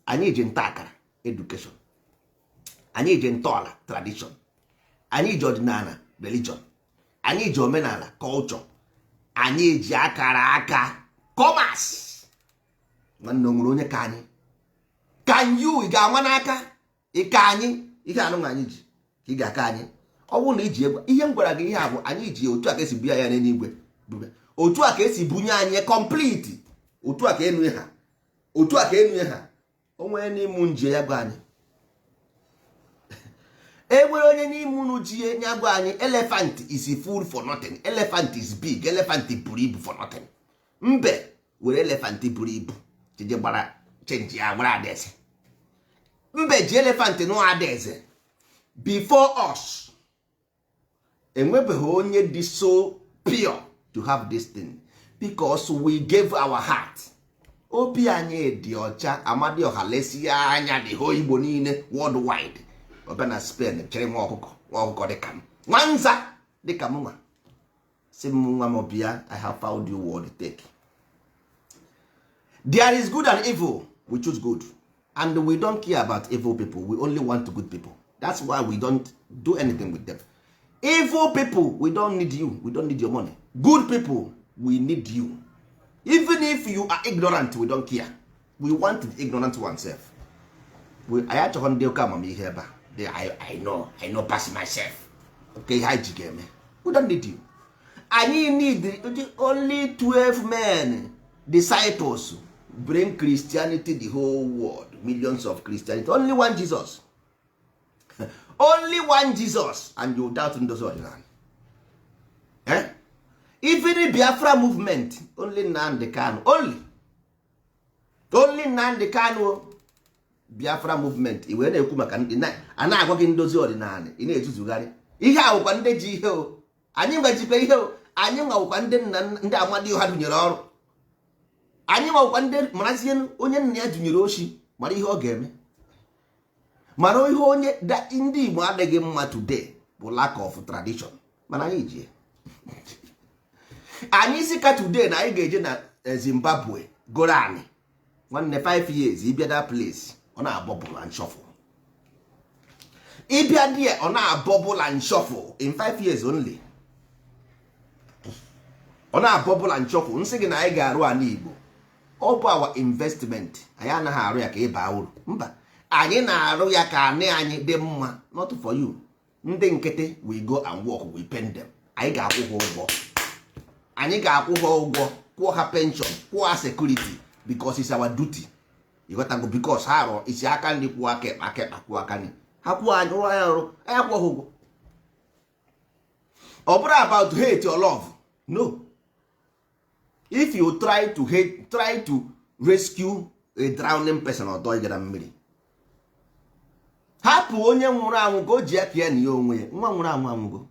Anyị ji nta akara education, anyị ji ntọala tradition, anyị ji ọdịnala religion. Anyị ji omenala, culture. Anyị ji akara aka, commerce. Nwanne, o nwere onye ka anyị? Can you, ị ga-anwa n'aka ịka anyị ihe anụ anyị ji ka ị ga-aka anyị? Ọ bụrụ na iji egwu ihe m gwara gị, ihe a bụ anyị ji otu a ka esi bunye ya n'eluigwe, otu a ka esi bunye anyị complete, otu a ka enu ha, otu a ka enu ha. O nwere n'ime nji ya gwa anyị, e nwere onye n'ime unu ji ya gwa anyị. Elephant is food for nothing. Elephant is big. Elephant buru ibu for nothing. Mbe were elephant buru ibu jeje gbara change ya gbara adaeze. Mbe ji elephant nụọ adaeze before us. Enwebeghị onye dị so pure to have this thing, because we gave our heart. Obi anyị dị ọcha. Amadioha lesie anya dị ho Igbo niile worldwide, ọbịa na Spain chere nwa ọkụkọ, nwa ọkụkọ dịka m, nwa nza dịka m, nwa si m, nwa m bịa, I have found you world take. There is good and evil. We choose good and we don't care about evil people. We only want good people. That's why we don't do anything with them. Evil people, we don't need you. We don't need your money. Good people, we need you. Even if you are ignorant, we don't care. We want the ignorant oneself. Anyị achọghị ndị oke amamihe ebe a. I know pass myself. Okay, ihe anyị ji ga-eme, we don't need you. Anyị need the only 12 men, disciples, bring Christianity the whole world, millions of Christianity. Only one Jesus, only one Jesus, and you doubt ndozi ọdịnala, eh? Even Biafra movement, only Nnamdi Kanu, only Nnamdi Kanu. Biafra movement, i wee na-ekwu maka ndị a na-agwa gị ndozi ọdịnala, ị na-etuzugharị ihe a. Wụkwa ndị ji ihe o, anyị nwejikwa ihe o. Anyị nwawụkwa ndị nna, ndị Amadioha dunyere ọrụ. Anyị nwawụkwa ndị marazie onye nna ya dunyere oshi, mara ihe ọ ga-eme, mara ihe onye. Ndị Igbo adịghị mma today bụ lack of tradition. Mana anyị ji anyị si ka today na anyị ga-eje na Zimbabwe goro anyị. Nwanne, 5 years ịbịa that place, ọ na-abọbụl and shuffle. Ịbịa there, ọ na-abọbụl and shuffle in 5 years only. Ọ na-abọbụl and shuffle. Nsị gị na anyị ga-arụ ala Igbo, ọ bụ our investment. Anyị anaghị arụ ya ka ị baa uru, mba. Anyị na-arụ ya ka anị anyị dị mma, not for you. Ndị nkịtị, we go and work, we pay them. Anyị ga-akwụ ha ụgwọ, anyị ga-akwụ ha ụgwọ, kwụọ ha pension, kwụọ ha security, because it's our duty. Ịghọtago? Because ha rụọ isi aka nri kwụọ aka ekpe, aka ekpe kwụọ aka nri. Ha kwụọ anyị, rụọ anyị ọrụ, anyị akwụọ ha ụgwọ. Ọ bụrụ about hate or love, no. If you try to hate, try to rescue a drowning person, ọdọ ịga na mmiri. Hapụ onye nwụrụ anwụ ka o ji aka ya na ya onwe ya. Nwa nwụrụ anwụ anwụgo.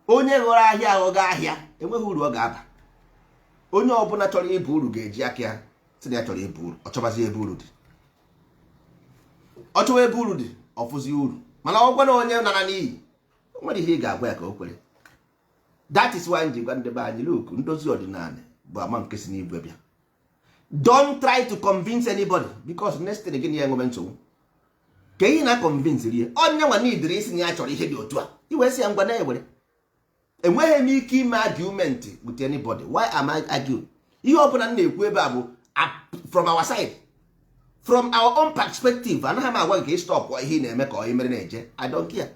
Onye ghọrọ ahịa aghọgo ahịa, enweghị uru ọ ga-aba. Onye ọbụla chọrọ ịba uru ga-eji aka ya sị na ya chọrọ ịba uru. Ọ chọbazi ebe uru dị, ọ chọwa ebe uru dị, ọ fụzi uru. Mana ọ gwa na onye nara n'iyi, o nwere ihe ị ga-agwa ya ka o kwere. That is why ji gwa ndị be anyị, look, ndozi ọdịnala bụ ama nke si n'igwe bịa. Don't try to convince anybody, because next thing, gịnị ya enwebe nsogbu ka ihe na convince rie onye nwa nidiri isi na ya chọrọ ihe dị otu a. Iwee sị ya ngwa na-ewere. Enweghị m ike ime argument with anybody. Why am I arguing? Ihe ọbụla m na-ekwu ebe a bụ from our side, from our own perspective. Anaghị m agwa gị ka ị stop ihe ị na-eme ka ọ mere na-eje. I don't care.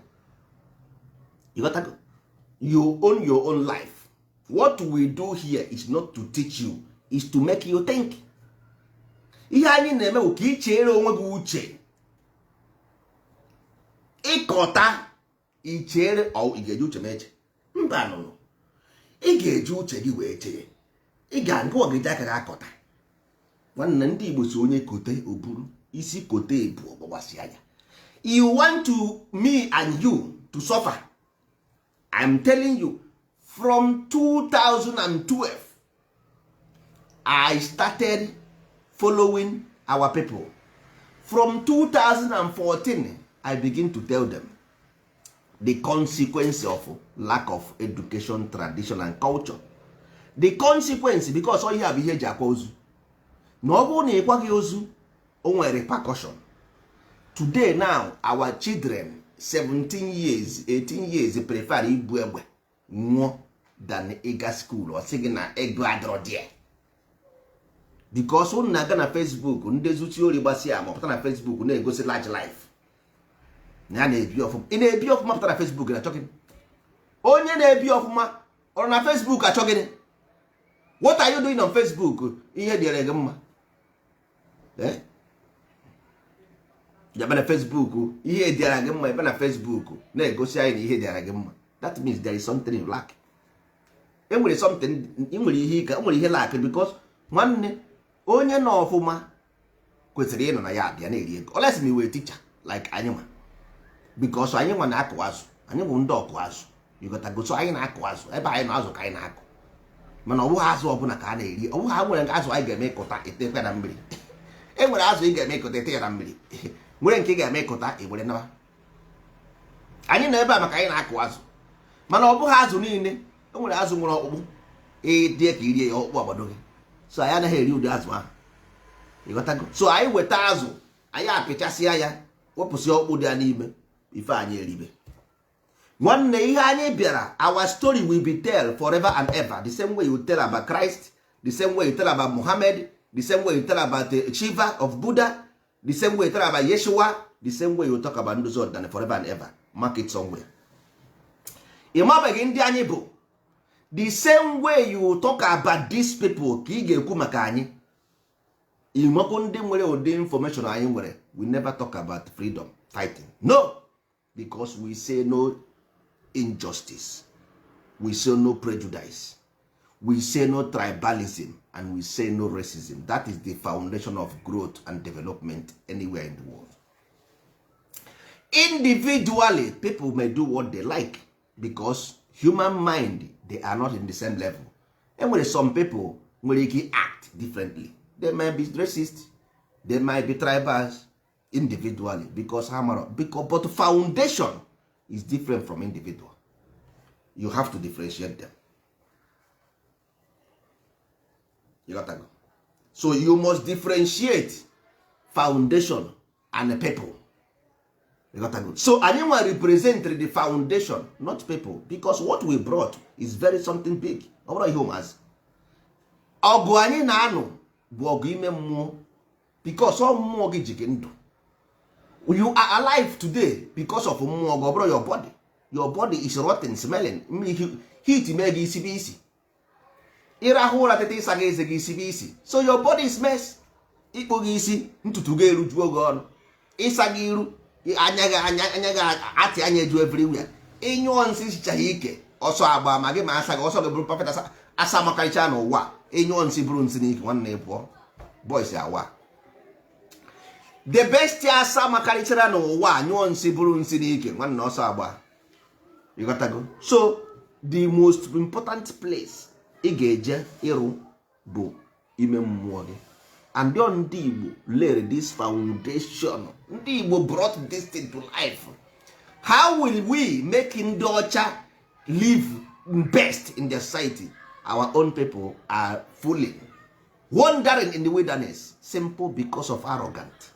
You got to go. You own your own life. What we do here is not to teach you, is to make you think. Ihe anyị na-eme bụ ka ị chere onwe gị uche, ịkọta ichere. Ọ ị ga-eji uche m eche? Mba, nụnụ, ị ga-eji uche gị wee chee. Ị ga-ngụwa ga-eji aka gị akọta. Nwanne, ndị Igbo si onye kote oburu isi kote ebu ọgbawasị anya. You want to me and you to suffer. I'm telling you, from 2012 I started following our people. From 2014 I begin to tell them the consequence of lack of education, tradition and culture, the consequence, because ọ ihe a bụ ihe eji akwa ozu. Na ọ bụrụ na ịkwaghị ozu, o nwere repercussion. Today now, our children 17 years, 18 years prefer ibu egbe. Nwụọ than ịga school. Ọ sị gị na ego adọrọ there, because unu na-aga na Facebook, ndị zuchi ori gbasịa ma pụta na Facebook na-egosi large life na ya na-ebi ọfụma. Ị na-ebi ọfụma, pụta na Facebook na-achọ gịnị? Onye na-ebi ọfụma ọ nọ na Facebook achọ gịnị? What are you doing on Facebook? Ihe dịrị gị mma. Eh? Bịa na Facebook, ihe dịara gị mma, ebe na Facebook na-egosi anyị na ihe dịara gị mma. That means there is something you lack. E nwere something ị nwere, ihe ike nwere, ihe lack, because nwanne, onye nọ ọfụma kwesịrị ịnọ na ya bịa na-eri ego, unless ma iwee teacher like anyị nwa, because anyị nwa na-akụ azụ. Anyị bụ ndị ọkụ azụ, ịghọtago? So anyị na-akụ azụ, ebe anyị na-azụ ka anyị na-akụ, mana ọ bụghị azụ ọbụla ka a na-eri. Ọ bụghị ha nwere nke azụ anyị ga-eme ịkụta etekwa na mmiri. E nwere azụ ị ga-eme ịkụta ete ya na mmiri, nwere nke ị ga-eme ịkụta iwere naba. Anyị nọ ebe a maka anyị na-akụ azụ, mana ọ bụghị azụ niile. E nwere azụ nwere ọkpụkpụ, ịdị ka irie ya, ọkpụkpụ agbado gị. So anyị anaghị eri ụdị azụ ahụ, ịghọtago? So anyị weta azụ, anyị apịchasịa ya, wepụsị ọkpụkpụ dị ya n'ime ife, anyị eribe. Nwanne, ihe anyị bịara, our story will be tell forever and ever, the same way you tell about Christ, the same way you tell about Muhammad, the same way you tell about Shiva of Buddha, the same way you tell about Yeshua, the same way you talk about Ndozi Ọdịnala forever and ever. Mark it somewhere. Ị mabeghị ndị anyị bụ. The same way you talk about these people ka ị ga-ekwu maka anyị. Ịmakwu ndị nwere ụdị information anyị nwere. We never talk about freedom fighting, no, because we say no injustice, we say no prejudice, we say no tribalism, and we say no racism. That is the foundation of growth and development anywhere in the world. Individually, people may do what they like, because human mind, they are not in the same level. Enwere some people nwere ike act differently. They might be racist, they might be tribals individually, because ha mara because, but foundation is different from individual. You have to differentiate them. You got to go. So you must differentiate foundation and people. You got to go. So anyị nwa represent the foundation, not people, because what we brought is very something big. Ọ bụrụ ihe ụmụazị, ọgụ anyị na-anụ bụ ọgụ ime mmụọ, because ọ mmụọ gị ji gị ndụ. You are alive today because of mmụọ gị. Ọ bụrụ your body, your body is rotten, smelling. Mmiri heat mee gị, isi bụ isi. Ịrahụ ụra, teta, ịsa gị eze gị, isi bụ isi. So your body is mess. Ikpụ gị isi, ntutu gị erujuo gị ọnụ. Ịsa gị iru, anya gị, anya gị atị anya eju everywhere. Ịnyụọ nsị chichaghị ike, ọsọ agba ma gị ma asa gị, ọsọ gị bụrụ perfect asa asa makarịcha n'ụwa. Ịnyụọ nsị bụrụ nsị n'ike, nwanne, pụọ boys awa. The best asa makarịchara n'ụwa, nyụọ nsị bụrụ nsị n'ike, nwanne, ọsọ agba. Ịghọtago? So the most important place ị ga-eje ịrụ bụ ime mmụọ gị. And ndị Igbo laid this foundation. Ndị Igbo brought this thing to life. How will we make ndị ọcha live best in the society? Our own people are fooling, wandering in the wilderness, simple, because of arrogant.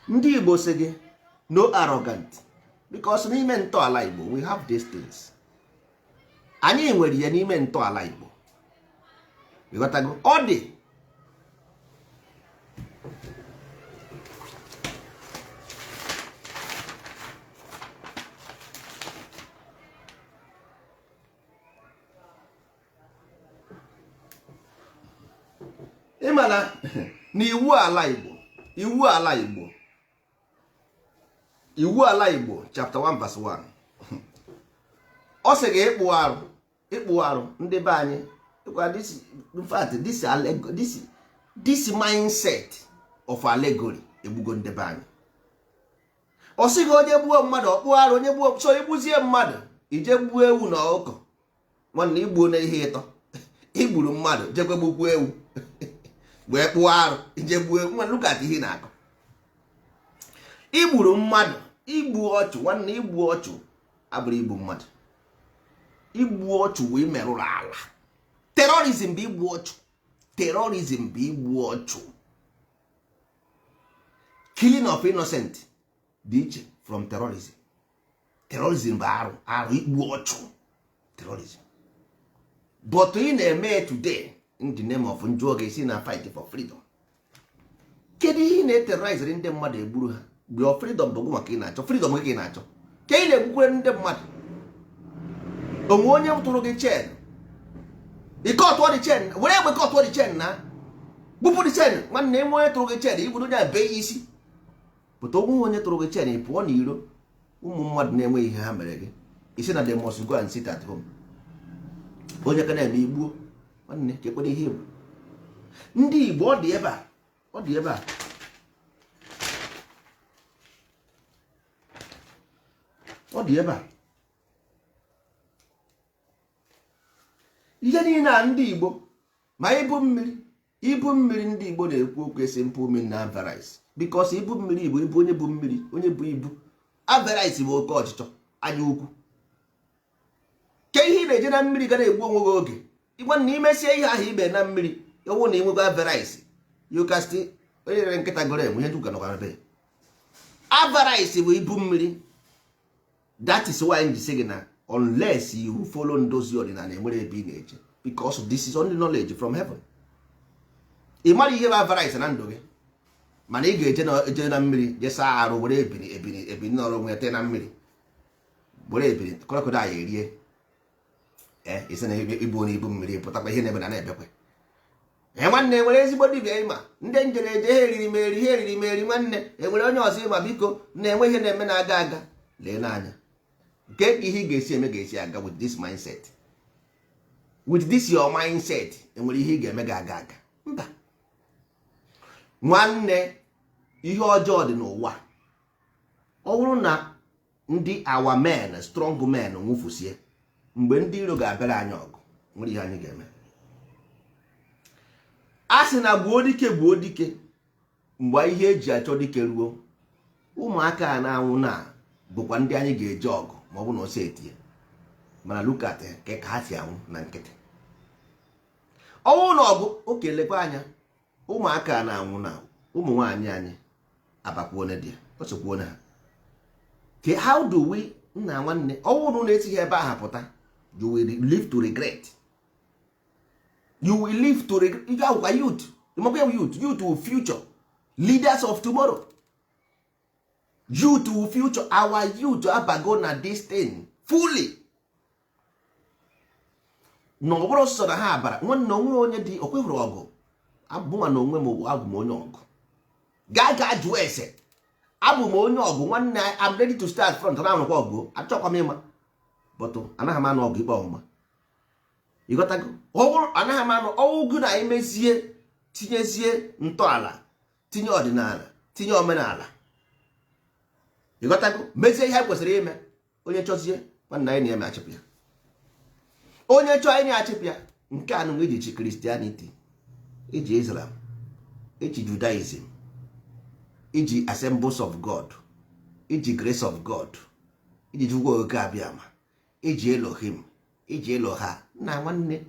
Ndị Igbo sị gị no arrogant, because n'ime ntọala Igbo we have these things. Anyị nwere ya n'ime ntọala Igbo. Ịghọtago? Ọ dị ịma na n'iwu ala Igbo, iwu ala Igbo, iwu ala Igbo chapter 1 verse 1, ọ sị gị ịkpụ arụ. Ịkpụ arụ, ndị be anyị, this, in fact, this mindset of allegory egbugo ndị be anyị. Ọ sị gị onye gbuo mmadụ, ọkpụ arụ. Onye gbuo, so igbuzie mmadụ, ije gbuo ewu na ọkụkọ, nwanne, igbuo na ihe ịtọ. Igburu mmadụ, jekwe gbukwu ewu wee kpụọ arụ, ije gbuo ewu. Nwanne, look at ihe na-akọ. Igburu mmadụ, igbu ọchụ, nwanne, igbu ọchụ abụrụ igbu mmadụ. Igbu ọchụ wee merụrụ ala. Terrorism bụ igbu ọchụ. Terrorism bụ igbu ọchụ. Killing of innocent dị iche from terrorism. Terrorism bụ arụ, arụ, igbu ọchụ. Terrorism. But ị na-eme today in the name of njụọ gị si na fight for freedom. Kedu ihe ị na-eterrorizere ndị mmadụ egburu ha? Your freedom bụ gị maka ị na-achọ freedom gị ka ị na-achọ ka ị na-egbukwere ndị mmadụ. Onwe onye tụrụ gị chain, ike ọtụọ dị chain, were egbe kọtụọ dị chain na gbupụ dị chain. Nwanne, enwe onye tụrụ gị chain, igburu onye a bee ya isi pụta. Onwe onye tụrụ gị chain, ị pụọ n'iro. Ụmụ mmadụ na-enweghị ihe ha mere gị, isi na they must go and sit at home. Onye ka na-eme igbuo nwanne ka ekwere ihe bụ ndị Igbo. Ọ dị ebe a, ọ dị ebe a, ọ dị ebe a. Ihe niile a ndị Igbo ma ibu mmiri, ibu mmiri ndị Igbo na-ekwu okwu esi mpụ mmiri na avarice, because ibu mmiri bụ ibu onye bụ mmiri, onye bụ ibu. Avarice bụ oke ọchịchọ, anya ukwu. Ke ihe ị na-eje na mmiri ga na-egbu onwe gị oge ịgwa na imesie ihe ahụ ibe na mmiri ọwụ na ịnwego avarice, you can still onye rere nkịta goro enwe ihe nduka nọkwara be. Avarice bụ ibu mmiri. That is why m ji sị gị na unless you follow ndozi ọdịnala, enwere ebe ị na-eje, because this is only knowledge from heaven. Ị mara ihe bụ avarice na ndụ gị, mana ị ga-eje na eje na mmiri je saa arụ, were ebini ebini ebini nọrọ onwe ya tee na mmiri, were ebini crocodile erie. Ee, isi na ibu onye ibu mmiri pụtakwa ihe na-ebe na na-ebekwe. Ee nwanne, enwere ezigbo dibịa ịma ndị njere eje ha eriri m eri, ha eriri m eri. Nwanne, enwere onye ọzọ ịma? Biko, na-enwe ihe na-eme na-aga aga. Lee n'anya nke ka ihe ị ga-esi eme ga-esi aga with this mindset, with this your mindset. Enwere ihe ị ga-eme ga-aga aga? Mba nwanne, ihe ọjọọ dị n'ụwa. Ọ bụrụ na ndị our men, strong men, nwụfusie, mgbe ndị iro ga-abịara anyị ọgụ, nwere ihe anyị ga-eme? A sị na gbuo dike, gbuo dike mgbe ihe eji achọ dike ruo. Ụmụaka a na-anwụ na bụkwa ndị anyị ga-eje ọgụ ma ọ bụ na ọsọ etie. Mana look at ka ha si anwụ na nkịtị. Ọnwụ na ọgụ oke lekwa anya ụmụaka a na-anwụ na ụmụ nwaanyị anyị abakwuone di ya osokwuone ha. Ke how do we, nna nwanne, ọnwụ na unu esighị ebe ahụ pụta, you will live to regret. You will live to regret. Ị ga-awụkwa youth, ịmakwa youth, youth will future leaders of tomorrow. Youth will future, our youth abago na this thing fully na ọ bụrụ sọ na ha bara. Nwanne, onwere onye dị o kwehụrụ ọgụ abụnwa na onwe m abụ m onye ọgụ. Gaa gaa jụọ ese, abụ m onye ọgụ. Nwanne, I'm ready to start front na anụkwa ọgụ. Achọkwa m ịma, but anaghị m anụ ọgụ ikpe ọmụma. Ịghọtago? Ọ bụrụ anaghị m anụ ọgwụ na anyị mezie, tinyezie ntọala, tinye ọdịnala, tinye omenala, ịghọtago, mezie ihe anyị kwesịrị ime. Onye chọzie, nwanne, anyị na-eme achịpụ ya. Onye chọọ, anyị na-achịpụ ya. Nke a nụnwa iji chi Christianity, iji Islam, iji Judaism, iji Assemblies of God, iji Grace of God, iji Chukwu Okike Abịama, iji Elohim, iji Eloha na nwanne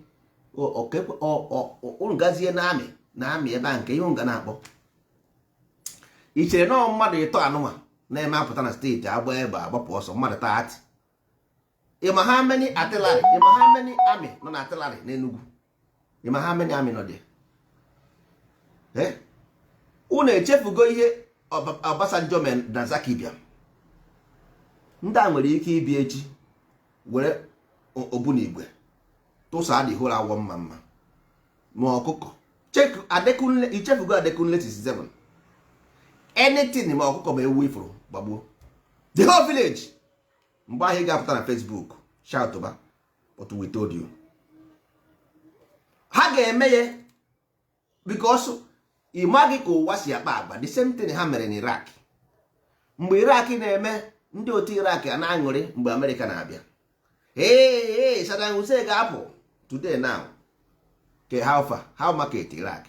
unu gazie na amị na amị ebe a nke ihe nga na-akpọ i chere na mmadụ ịtọ anụnwa na-eme apụta na steeti agba egbe agbapụ ọsọ mmadụ 30. Ịma ha many artillery, ịma ha many army nọ na artillery n'Enugu? Ịma ha many army nọ dị? Unu echefugo ihe Obasanjo mere na Zaki bịa. Ndị a nwere ike ịbịa echi were ogbunigwe tụsa the whole awọ mma mma ma ọkụkọ. Adekunle, ichefugo Adekunle 67? Anything, ma ọkụkọ ma ewu ifuru, gbagbuo the whole village. Mgbe ahụ ị ga-apụta na Facebook shout ba, but we told you. Ha ga-eme ya because ị maghị ka ụwa si akpa agba. The same thing ha mere na Iraq. Mgbe Iraq na-eme, ndị otu Iraq a na-aṅụrị mgbe Amerịka na-abịa. Hey, Saddam Hussein ga-apụ today. Now ke how far, how market Iraq?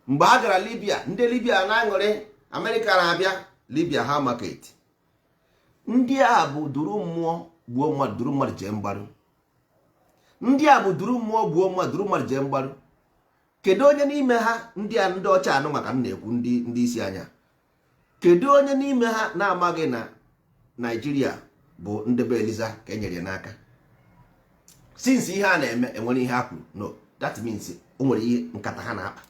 Mgbe ha gara Libya, ndị Libya na-aṅụrị Amerịka na-abịa Libya. How market? Ndị a bụ duru mmụọ gbuo mmadụ, duru mmadụ jee mgbarụ. Ndị a bụ duru mmụọ gbuo mmadụ, duru mmadụ jee mgbarụ. Kedu onye n'ime ha, ndị a, ndị ọcha anụ maka m na-ekwu, ndị isi anya, kedu onye n'ime ha na-amaghị na Naijiria bụ ndebe Eliza ka e nyere ya n'aka? Since ihe a na-eme, enwere ihe ha kwuru? No. That means o nwere ihe nkata ha na-akpa,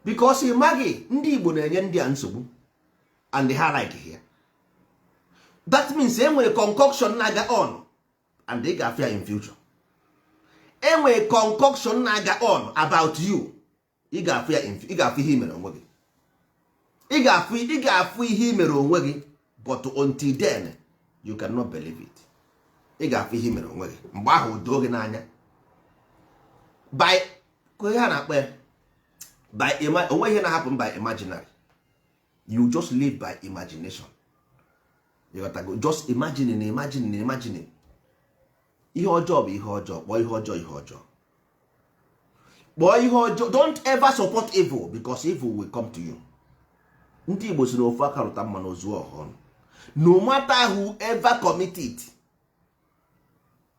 because ị maghị, ndị Igbo na-enye ndị a nsogbu and ha like ya. That means e nwere concoction na-aga on and ị ga-afụ ya in future. E nwere concoction na-aga on about you. Ị ga-afụ ya, ị ga-afụ ihe i mere onwe gị. Ị ga-afụ ihe i mere onwe gị, but until then you cannot believe it. Ị ga-afụ ihe i mere onwe gị mgbe ahụ doo gị n'anya by ihe a na-akpọ ya by onwe ihe na-ahapụ by imaginary. You just live by imagination. You got go just imagining, imagining, imagining. Ihe ọjọọ bụ ihe ọjọọ. Kpọọ ihe ọjọọ ihe ọjọọ, kpọọ ihe ọjọọ. Don't ever support evil, because evil will come to you. Ndị Igbo si n'ofu aka rụta mma n'ozu ọha ọnụ. No matter who ever commit it,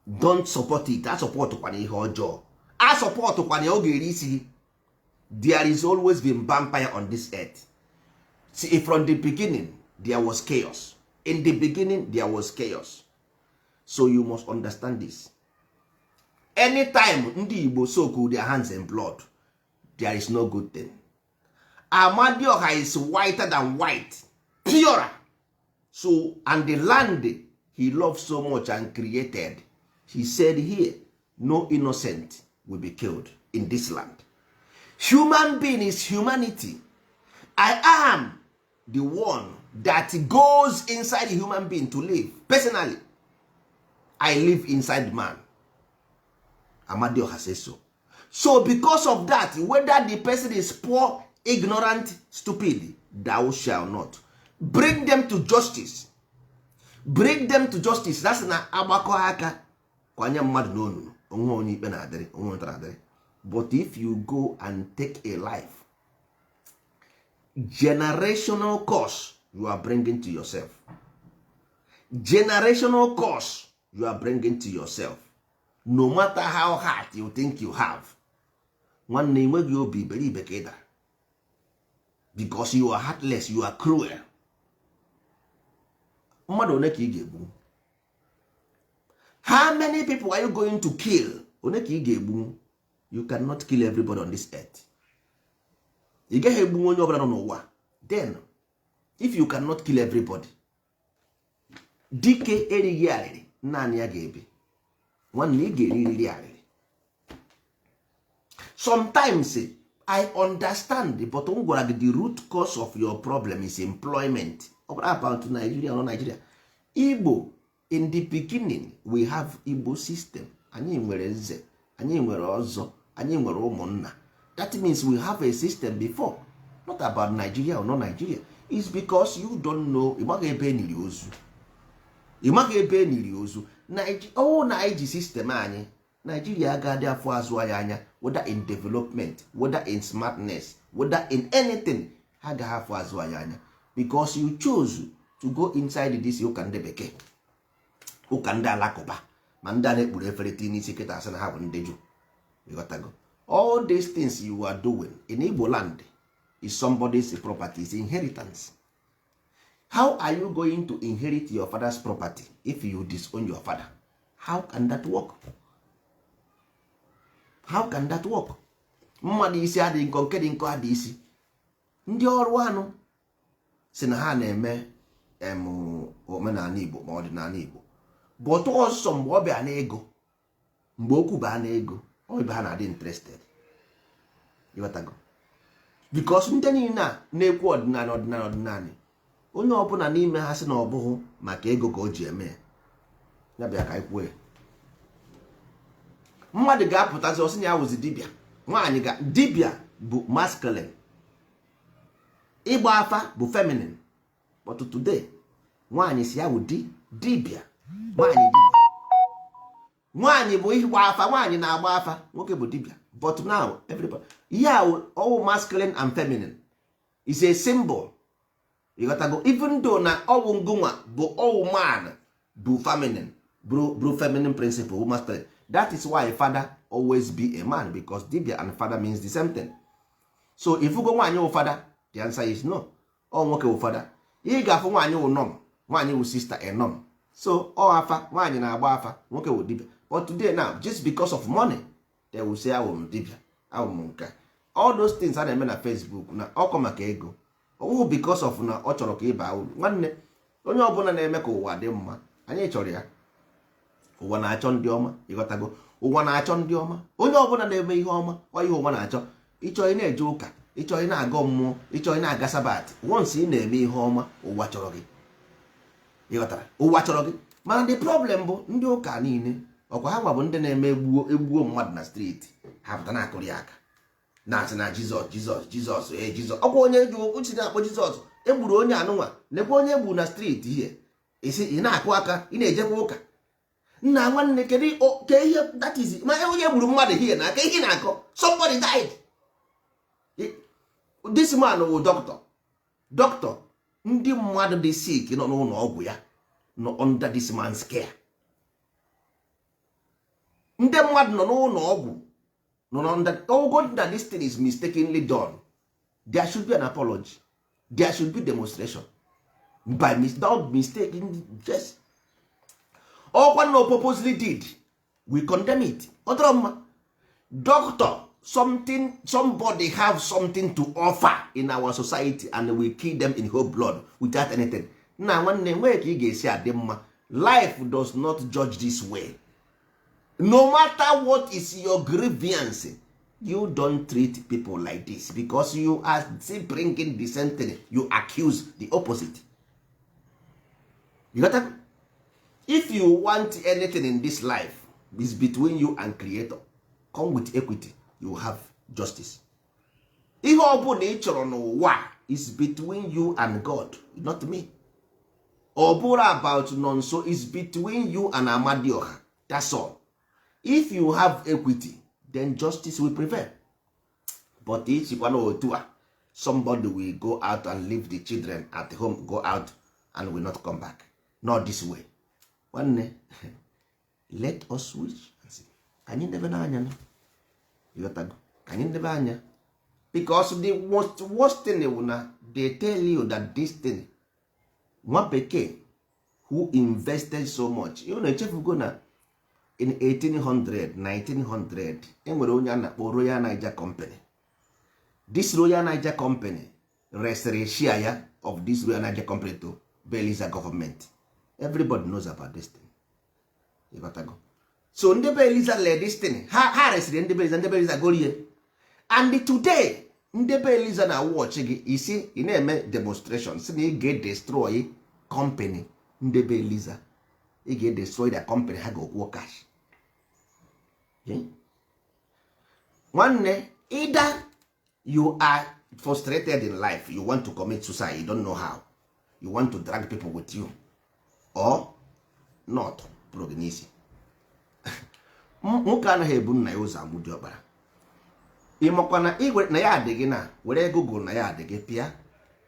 don't support it. A support kwana ihe ọjọọ, a support kwana ya, ọ ga-eri isi gị. There is always been vampire on this earth. See, from the beginning there was chaos. In the beginning there was chaos. So you must understand this. Anytime ndị Igbo soak their hands in blood, there is no good thing. Amadioha is whiter than white, purer. So, and the land he loved so much and created, he said here no innocent will be killed in this land. Human being is humanity. I am the one that goes inside the human being to live. Personally, I live inside man. Amadioha says so. So because of that, whether the person is poor, ignorant, stupid, thou shall not bring them to justice. Bring them to justice. That's na agbakọ aka kwanye mmadụ n'onunu, onwe onye ikpe na-adịrị, onwe onye adịrị. But if you go and take a life, generational curse you are bringing to yourself. Generational curse you are bringing to yourself. No matter how hard you think you have, nwanne, enweghị obi iberibe ka ị dara, because you are heartless, you are cruel. Mmadụ one ka ị ga-egbu? How many people are you going to kill? One ka ị ga-egbu? You cannot kill everybody on this earth. Ị gaghị egbu onye ọbụla nọ n'ụwa. Then if you cannot kill everybody, dike erighị arịrị naanị ya ga-ebi. Nwanne, ị ga-eririri arịrị. Sometimes I understand, but m gwara gị, the root cause of your problem is employment. Ọ bụrụ about Nigeria or Nigeria, Igbo, in the beginning we have Igbo system. Anyị nwere nze, anyị nwere ọzọ, anyị nwere ụmụnna. That means we have a system before. Not about Nigeria or no Nigeria. Is because you don't know. Ị maghị ebe eniri ozu, ị maghị ebe eniri ozu. Ọwụ na anyị ji system anyị, Nigeria agaghị afọ azụ anyị anya, whether in development, whether in smartness, whether in anything. Ha agaghị afọ azụ anyị anya, because you chose to go inside this ụka ndị bekee, ụka ndị alakụba, ma ndị a na-ekpuru efere tii n'isi kịta, asị na ha bụ ndị Juu. Ịghọtago? All these things you are doing in Igbo land is somebody's property, is inheritance. How are you going to inherit your father's property if you disown your father? How can that work? How can that work? Mmadụ isi adịghị nkọ, nke dị nkọ adị isi. Ndị ọrụ anụ si na ha na-eme em omenala Igbo ma ọdịnala Igbo, but ọsọ mgbe ọ bịa n'ego, mgbe okwu baa n'ego, ọ ebe ha na-adị interested. Ịghọtago? Because ndị niile a na-ekwu ọdịnala, ọdịnala, ọdịnala, onye ọbụla n'ime ha sị na ọ bụghị maka ego ka o ji eme ya. Ya bịa ka anyị kwuo ya. Mmadụ ga-apụtazi, ọsị na ya wụzi dibịa. Nwaanyị ga dibịa bụ masculine, ịgba afa bụ feminine, but today nwaanyị si ya wụ di dibịa. Nwaanyị dibịa, nwaanyị bụ ịgba afa, nwaanyị na-agba afa, nwoke bụ dibịa. But now everybody, ihe a ọwụ masculine and feminine is a symbol. Ịghọtago? Even though na ọwụ ngụnwa bụ ọwụ man bụ feminine, bụrụ feminine principle bụ masculine. That is why father always be a man, because dibia and father means the same thing. So ifugo nwaanyị wụ father? The answer is no. Ọ nwoke wụ father. Ị ga-afụ nwaanyị wụ nọm, nwaanyị wụ sister enom. So ọ afa, nwaanyị na-agba afa, nwoke wụ dibia. But today now, just because of money, they will say, "Awụ m dibia, awụ m nka." All those things a na-eme na Facebook na ọkọ maka ego, ọwụhụ because of na ọ chọrọ ka ị baa uru. Nwanne, onye ọbụla na-eme ka ụwa dị mma, anyị chọrọ ya. Ụwa na-achọ ndị ọma, ịghọtago? Ụwa na-achọ ndị ọma. Onye ọbụla na-eme ihe ọma, ọ ihe ụwa na-achọ. Ịchọ ị na-eje ụka, ịchọ ị na-agọ mmụọ, ịchọ ị na-aga Sabbath, once ị na-eme ihe ọma, ụwa chọrọ gị. Ịghọtara? Ụwa chọrọ gị. Mana the problem bụ ndị ụka niile, ọkwa ha nwa bụ ndị na-eme egbuo egbuo mmadụ na street, ha pụta na-akụrụ ya aka, na-asị na Jizọs, Jizọs, Jizọs, ee, Jizọs. Ọkwa onye ji uche na-akpọ Jizọs egburu onye anụnwa. Lekwa onye egburu na street ihe isi ị na-akụ aka, ị na-ejekwa ụka. Nna nwanne, kedu ke ihe that is? Ma onye gburu mmadụ hie na aka ihe na-akọ, somebody died. This man wụ doctor, doctor. Ndị mmadụ dị sick nọ n'ụlọ ọgwụ ya, nọ under this man's care. Ndị mmadụ nọ n'ụlọ ọgwụ, nọ under ogo that this thing is mistakenly done. There should be an apology, there should be demonstration by not mistake. Yes, ọkwa no purposely did, we condemn it. Ọ dọrọ mma. Doctor, something, somebody have something to offer in our society and we kill them in whole blood without anything. Nna nwanne, nwee ka ị ga-esi adị mma. Life does not judge this way. No matter what is your grievance, you don't treat people like this, because you are still bringing the same thing. You accuse the opposite. You got that? If you want anything in this life, is between you and creator. Come with equity, you have justice. Ihe ọ bụla ị chọrọ n'ụwa is between you and God, not me. Ọ bụrụ about nonso, is between you and Amadioha, that's all. If you have equity, then justice will prevail. But ichikwa na otu a, somebody will go out and leave the children at home, go out and will not come back. Not this way. Nwanne, let us switch and see. Ka anyị ndebe n'anya na ịghọtago, ka anyị ndebe anya, because the most worst thing bụ na they tell you that this thing, nwa bekee who invested so much, you na-echefugo na in 1800, 1900, enwere onye a na-akpọ Royal Niger Company. This Royal Niger Company resịrị share ya of this Royal Niger Company to Belize government. Everybody knows about this thing. Ịghọtago? So ndị Belize lee this thing, ha resịrị ndị Belize, ndị Belize gorie. And today ndị Belize na watch gị isi ị na-eme demonstration, si na ị ga-destroy company ndị Belize, ị ga-destroy their company, ha ga-akwụọ cash. Nwanne, either you are frustrated in life, you want to commit suicide, you don't know how, you want to drag people with you or not, pụrụ gị n'isi. Nwoke anaghị ebu nna ya ụzọ amụ diọkpara. Ịmakwa na igwe na ya adị gị na were Google na ya adị gị, pịa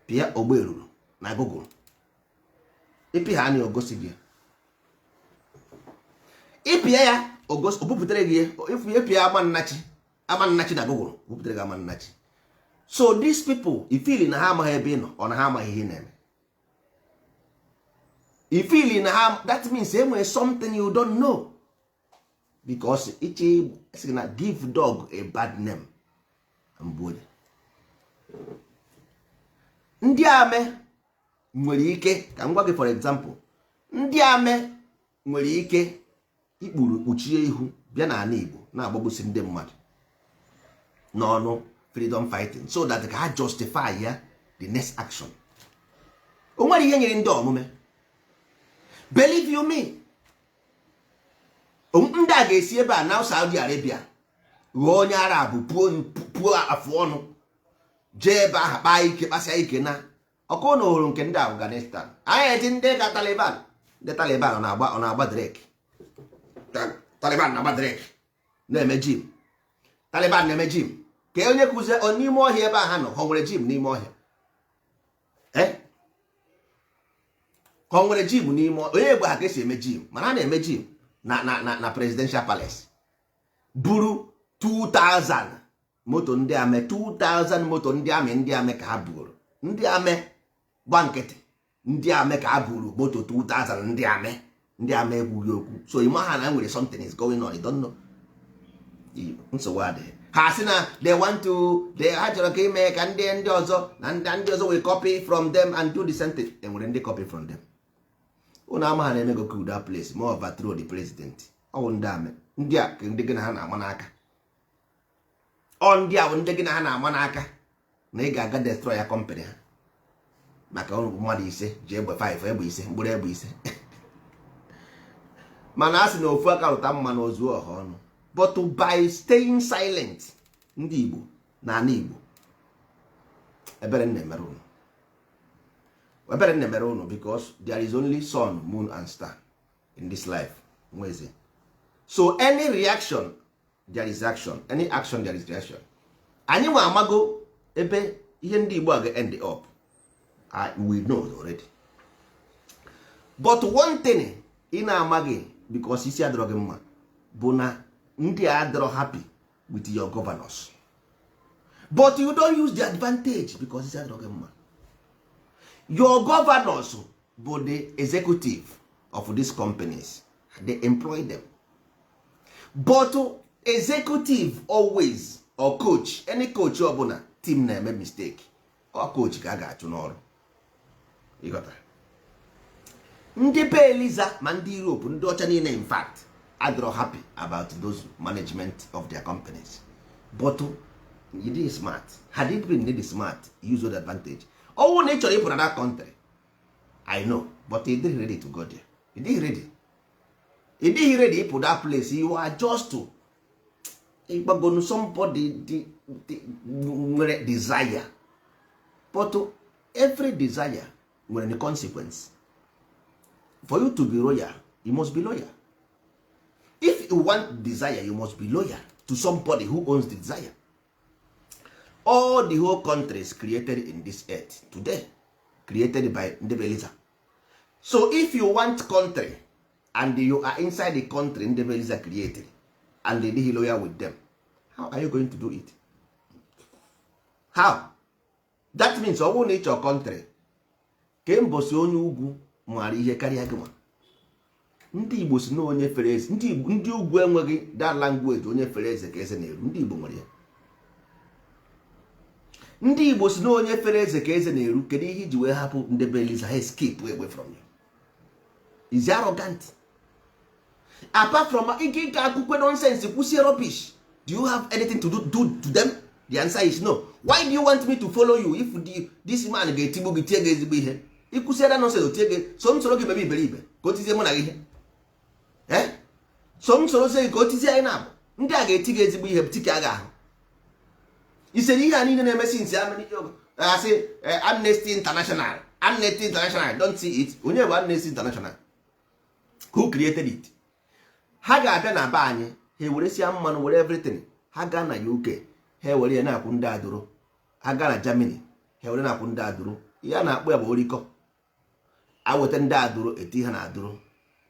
pịa ogberuru na Google, ịpịa ha na ogosi gị, ịpịa ya ogosi, o bupụtere gị ya. Ịfụ ịpịa ama nnachi, ama nnachi na Google, o bupụtere gị ama nnachi. So these people, ifili na ha amaghị ebe ị nọ, ọ na ha amaghị ihe ị na-eme. Ifili na ha, that means enwere something you don't know, because iche sị na give dog a bad name mbụ onye. Ndị ame nwere ike, ka m gwa gị, for example, ndị ame nwere ike ikpuru kpuchie ihu bịa n'ala Igbo na-agbagbusi ndị mmadụ n'ọnụ freedom fighting, so that ka ha justify ya the next action. O nwere ihe nyere ndị omume. Believe you me, ndị a ga-esi ebe a na Saudi Arabia ghọọ onye Arab, puo puo afụ ọnụ, jee ebe ahụ kpaa ike, kpasịa ike na ọkụ na ohuru nke ndị Afghanistan. Anyị eji ndị ka Taliban, ndị Taliban ọ na-agba, ọ na-agba Drake. Taliban na-agba Drake, na-eme gym. Taliban na-eme gym ka onye kụzie n'ime ọhịa ebe a ha nọ. Ha nwere gym n'ime ọhịa? Eh? Ka ọ nwere gym n'ime onye gwa ha ka esi eme gym? Mana a na-eme gym na presidential palace, buru 2000 moto ndị ame, 2000 moto ndị amị, ndị amị ka ha buru, ndị amị gba nkịtị, ndị amị ka ha buru moto 2000 ndị amị. Ndị ama ekwughị okwu, so ị ma ha na nwere something is going on. You don't know. Nsogbu adịghị. Ha sị na they want to they ha chọrọ ka ime ka ndị ọzọ na ndị ọzọ will copy from them and do the same thing. Enwere ndị copy from them. Ụnụ ama ha na-emego coup that place ma overthrow the president. Ọ bụ ndị amị, ndị a ka ndị gị na ha na-ama n'aka. Ọ ndị a bụ ndị gị na ha na-ama n'aka na ị ga-aga destroy ya company ha maka ọrụ mmadụ 5 ji egbe 5, egbe 5, mkpụrụ egbe 5. Mana a sị na ofu aka rụta mma na ozu ọha ọnụ. But by staying silent, ndị Igbo na ala Igbo, ebere na-emere ụnụ, ebere na-emere ụnụ, because there is only sun, moon and star in this life. Nweze, so any reaction, there is action. Any action, there is reaction. Anyị nwe amago ebe ihe ndị Igbo a ga-end up. We know already. But one thing ị na-amaghị, because isi adịrọ gị mma, bụ na ndị a adịrọ happy with your governors, but you don't use the advantage because isi adịrọ gị mma. Your governors bụ the executive of these companies. They employ them, but executive always, or coach, any coach ọbụla team na-eme mistake, ọ coach ka a ga-achụ n'ọrụ. Ịghọtara? Ndị be Eliza ma ndị Europe, ndị ọcha niile in fact, adịrọ happy about those management of their companies. But you dey smart. Had it been need smart, use the advantage. Ọnwụ na ị chọrọ ịpụ na that country, I know, but ị dịghị ready to go there. Ị dịghị ready, ị dịghị ready ịpụ that place. You are just to ịgbagonu somebody dị nwere desire, but every desire nwere the consequence. For you to be royal, you must be loyal. If you want desire, you must be loyal to somebody who owns the desire. All the whole countries created in this earth today, created by ndị Eliza. So if you want country and you are inside the country ndị Eliza created and they dey loyal with them, how are you going to do it? How? That means ọ bụrụ na ị chọrọ country ke mbọsi, onye ugwu maara ihe karịa gị. Ma ndị Igbo si na onye fere eze, ndị ugwu enweghị that language. Onye fere eze ka eze na-eru. Ndị Igbo nwere ya. Ndị Igbo si na onye fere eze ka eze na-eru. Kedu ihe iji wee hapụ ndị be Eliza, ha escape away from you? Is arrogant. Apart from ike ike akwụkwọ nonsense, kwụsie rubbish, do you have anything to do to them? The answer is no. Why do you want me to follow you if this man ga-etigbu gị, tie gị ezigbo ihe? Ịkwụsịara nonsense, o tie gị. So m soro gị mebe iberibe ka o tizie mụ na gị ihe? Eh, so m soro gị ka o tizie anyị na-abụ? Ndị a ga-eti gị ezigbo ihe, tike a ga-ahụ isere ihe a niile na-emesi nsi asị Amnesty International, Amnesty International, don't see it. Onye bụ Amnesty International? Who created it? Ha ga-abịa na be anyị, ha eweresịa mmanụ, were everything. Ha gaa na UK, ha ewere ya na-akwụ ndị adụrụ. Ha gaa na Germany, ha ewere na-akwụ ndị adụrụ. Ihe a na-akpọ ya bụ orikọ. Aweta ndị adụrụ, eti ha na adụrụ,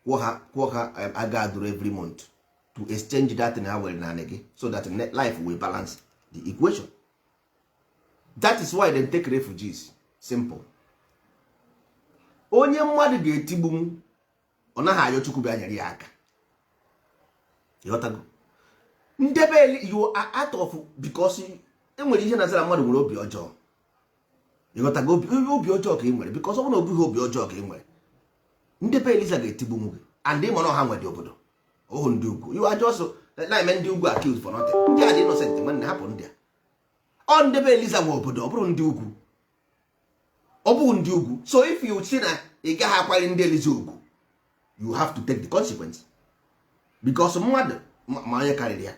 kwụọ ha aga adụrụ every month to exchange that thing ha were naanị gị, so that life will balance the equation. That is why they take refugees. Simple. Onye mmadụ ga-etigbu m, ọ naghị ayọ Chukwu bịa nyere ya aka. Ịghọtago? Ndebe you are out of, because enwere ihe na-azara mmadụ nwere obi ọjọọ. Ịghọtago? Obi ọjọọ ka ị nwere, because ọ bụrụ na obi obi ọjọọ ka ị nwere, ndị be Eliza ga-etigbu gị. And ị mara ha nwere obodo ohu ndị ugwu. You are just na-eme ndị ugwu accused for nothing. Ndị a dị innocent. Nwanne, hapụ ndị a. Ọ ndị be Eliza nwe obodo, ọ bụrụ ndị ugwu, ọ bụghị ndị ugwu. So if you si na ị gaghị akwanyere ndị Eliza ugwu, you have to take the consequence, because mmadụ ma onye karịrị ya.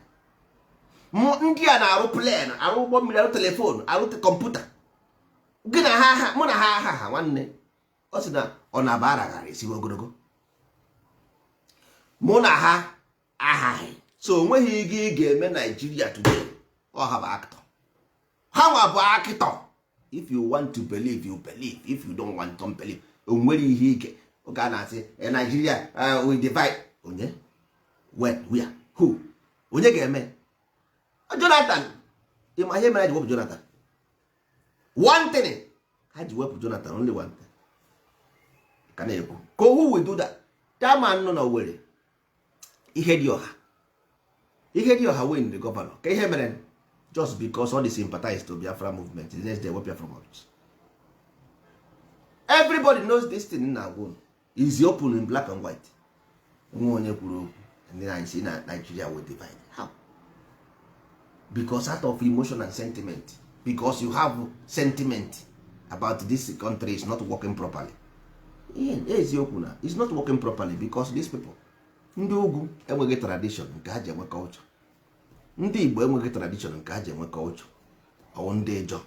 Ndị a na-arụ plane, arụ ụgbọ mmiri, arụ telephone, arụ kọmputa. Gị na ha aha, mụ na ha aha ha. Nwanne, ọ sị na ọ na-aba ara esiwe ogologo. Mụ na ha ahaghị. So o nweghị ike ị ga-eme Naijiria today. Ọ ha bụ actor, ha nwa bụ actor. If you want to believe, you believe. If you don't want to believe, o nwere ihe ike oge a na-asị Nigeria we divide. Onye? When? Where? Who? Onye ga-eme? Jonathan, ịma ihe mere ha ji wepụ Jonathan? One thing ha ji wepụ Jonathan, only one thing ka na-ekwu ka who will do that. That man nọ n'Owerri, Ihedioha, Ihedioha win the governor. Ka ihe mere, just because all the sympathize to Biafra movement, the next day wepụ ya from office. Everybody knows this thing na agwụ is open in black and white. Nwe onye kwuru okwu, ndị na si na Nigeria will divide. How? Because out of emotion and sentiment, because you have sentiment about this country is not working properly. Ihe eziokwu na it's not working properly, because these people, ndị ugwu enweghị tradition nke ha ji enwe culture, ndị Igbo enweghị tradition nke ha ji enwe culture, ọwụ ndị Ijọ,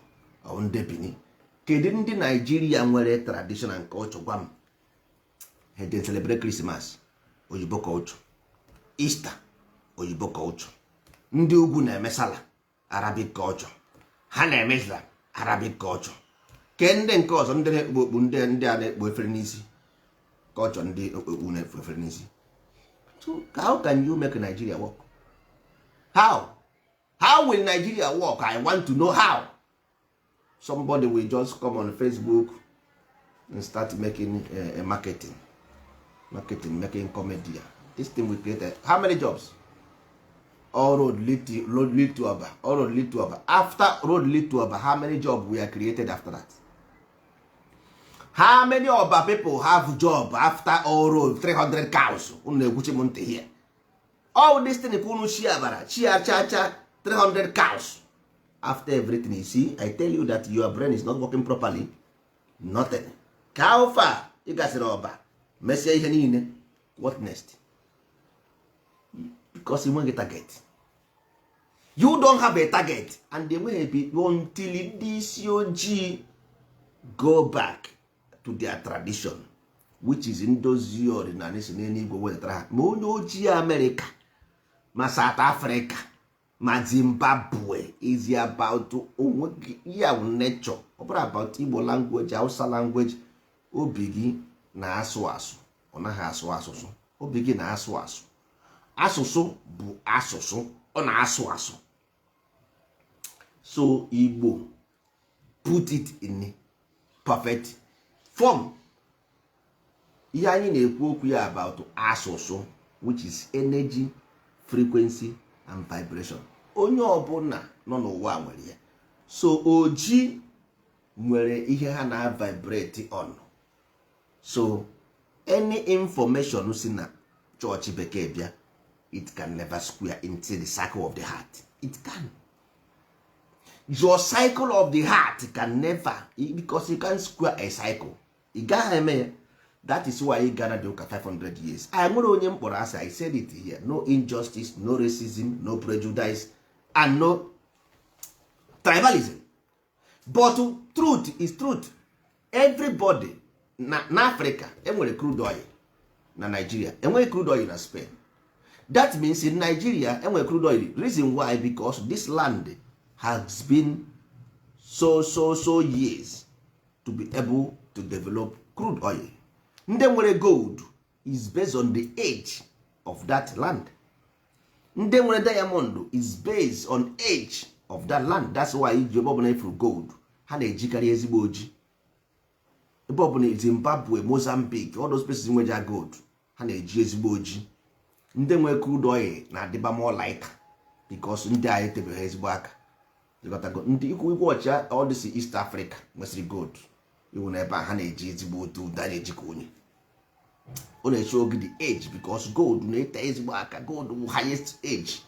ọwụ ndị Bini. Kedu ndị Naijiria nwere tradition and culture? Gwa m. Ha dey celebrate Christmas, oyibo culture, Easter, oyibo culture. Ndị ugwu na-eme Sala, Arabic culture. Ha na-eme Islam, Arabic culture. Ke ndị nke ọzọ, ndị na-ekpu okpu, ndị a na-ekpu efere n'isi, culture ndị okpu na-ekpu efere n'isi. So how can you make Nigeria work? How will Nigeria work? I want to know how. Somebody will just come on Facebook and start making marketing, making comedy. This thing will create how many jobs? All road lead to, road lead to Aba, all road lead to Aba. After road lead to Aba, how many jobs were created after that? How many Oba people have job after all road 300 cows? Unu na-ekwuchi m ntị here. All this thing ka unu chi abara chi acha acha 300 cows after everything. You see, I tell you that your brain is not working properly. Nothing. Ka how far ị gasịrị Ọba, mesie ihe niile, what next? Because ị nweghị target. You don't have a target, and enweghị ebe until ndị isi ojii go back to their tradition, which is ndozi ọdịnala si n'eluigwe wetara ha. Ma onye ojii Amerịka, ma South Africa, ma Zimbabwe, is about onwe gị ya bụ nature. Ọ bụrụ about Igbo language, Hausa language, obi gị na-asụ asụ, ọ naghị asụ asụsụ. Obi gị na-asụ asụ, asụsụ bụ asụsụ, ọ na-asụ asụ. So Igbo put it in perfect form. Ihe anyị na-ekwu okwu ya about asụsụ, which is energy, frequency and vibration. Onye ọbụla nọ n'ụwa nwere ya. So oji nwere ihe ha na vibrate on. So any information si na chọọchị bekee bịa, it can never square into the cycle of the heart. It can, your cycle of the heart can never, because you can square a cycle, ị gaghị eme ya. That is why Ghana dị ụka 500 years. I nwere onye mkpọrọ asị. I said it here: no injustice, no racism, no prejudice and no tribalism, but truth is truth. Everybody na Africa enwere crude oil. Na Nigeria enweghị crude oil. Na Spain, that means in Nigeria enwere crude oil. Reason why, because this land has been so so so years to be able to develop crude oil. Ndị nwere gold is based on the age of that land. Ndị nwere diamond is based on age of that land. That's why iji ebe ọbụla ifuru gold, ha na-ejikarị ezigbo oji. Ebe ọbụla, Zimbabwe, Mozambique, all those places nweja gold, ha na-eji ezigbo oji. Ndị nwere crude oil na-adịba more lighter because ndị a etebeghị ezigbo aka. Ịghọtago? Ndị ikwu ikwu ọchịa, all this East Africa nwesịrị gold iwu na ebe a ha na-eji ezigbo otu ụda na-eji ka onye ọ na-eche oge the age, because gold na-ete ezigbo aka. Gold wụ highest age.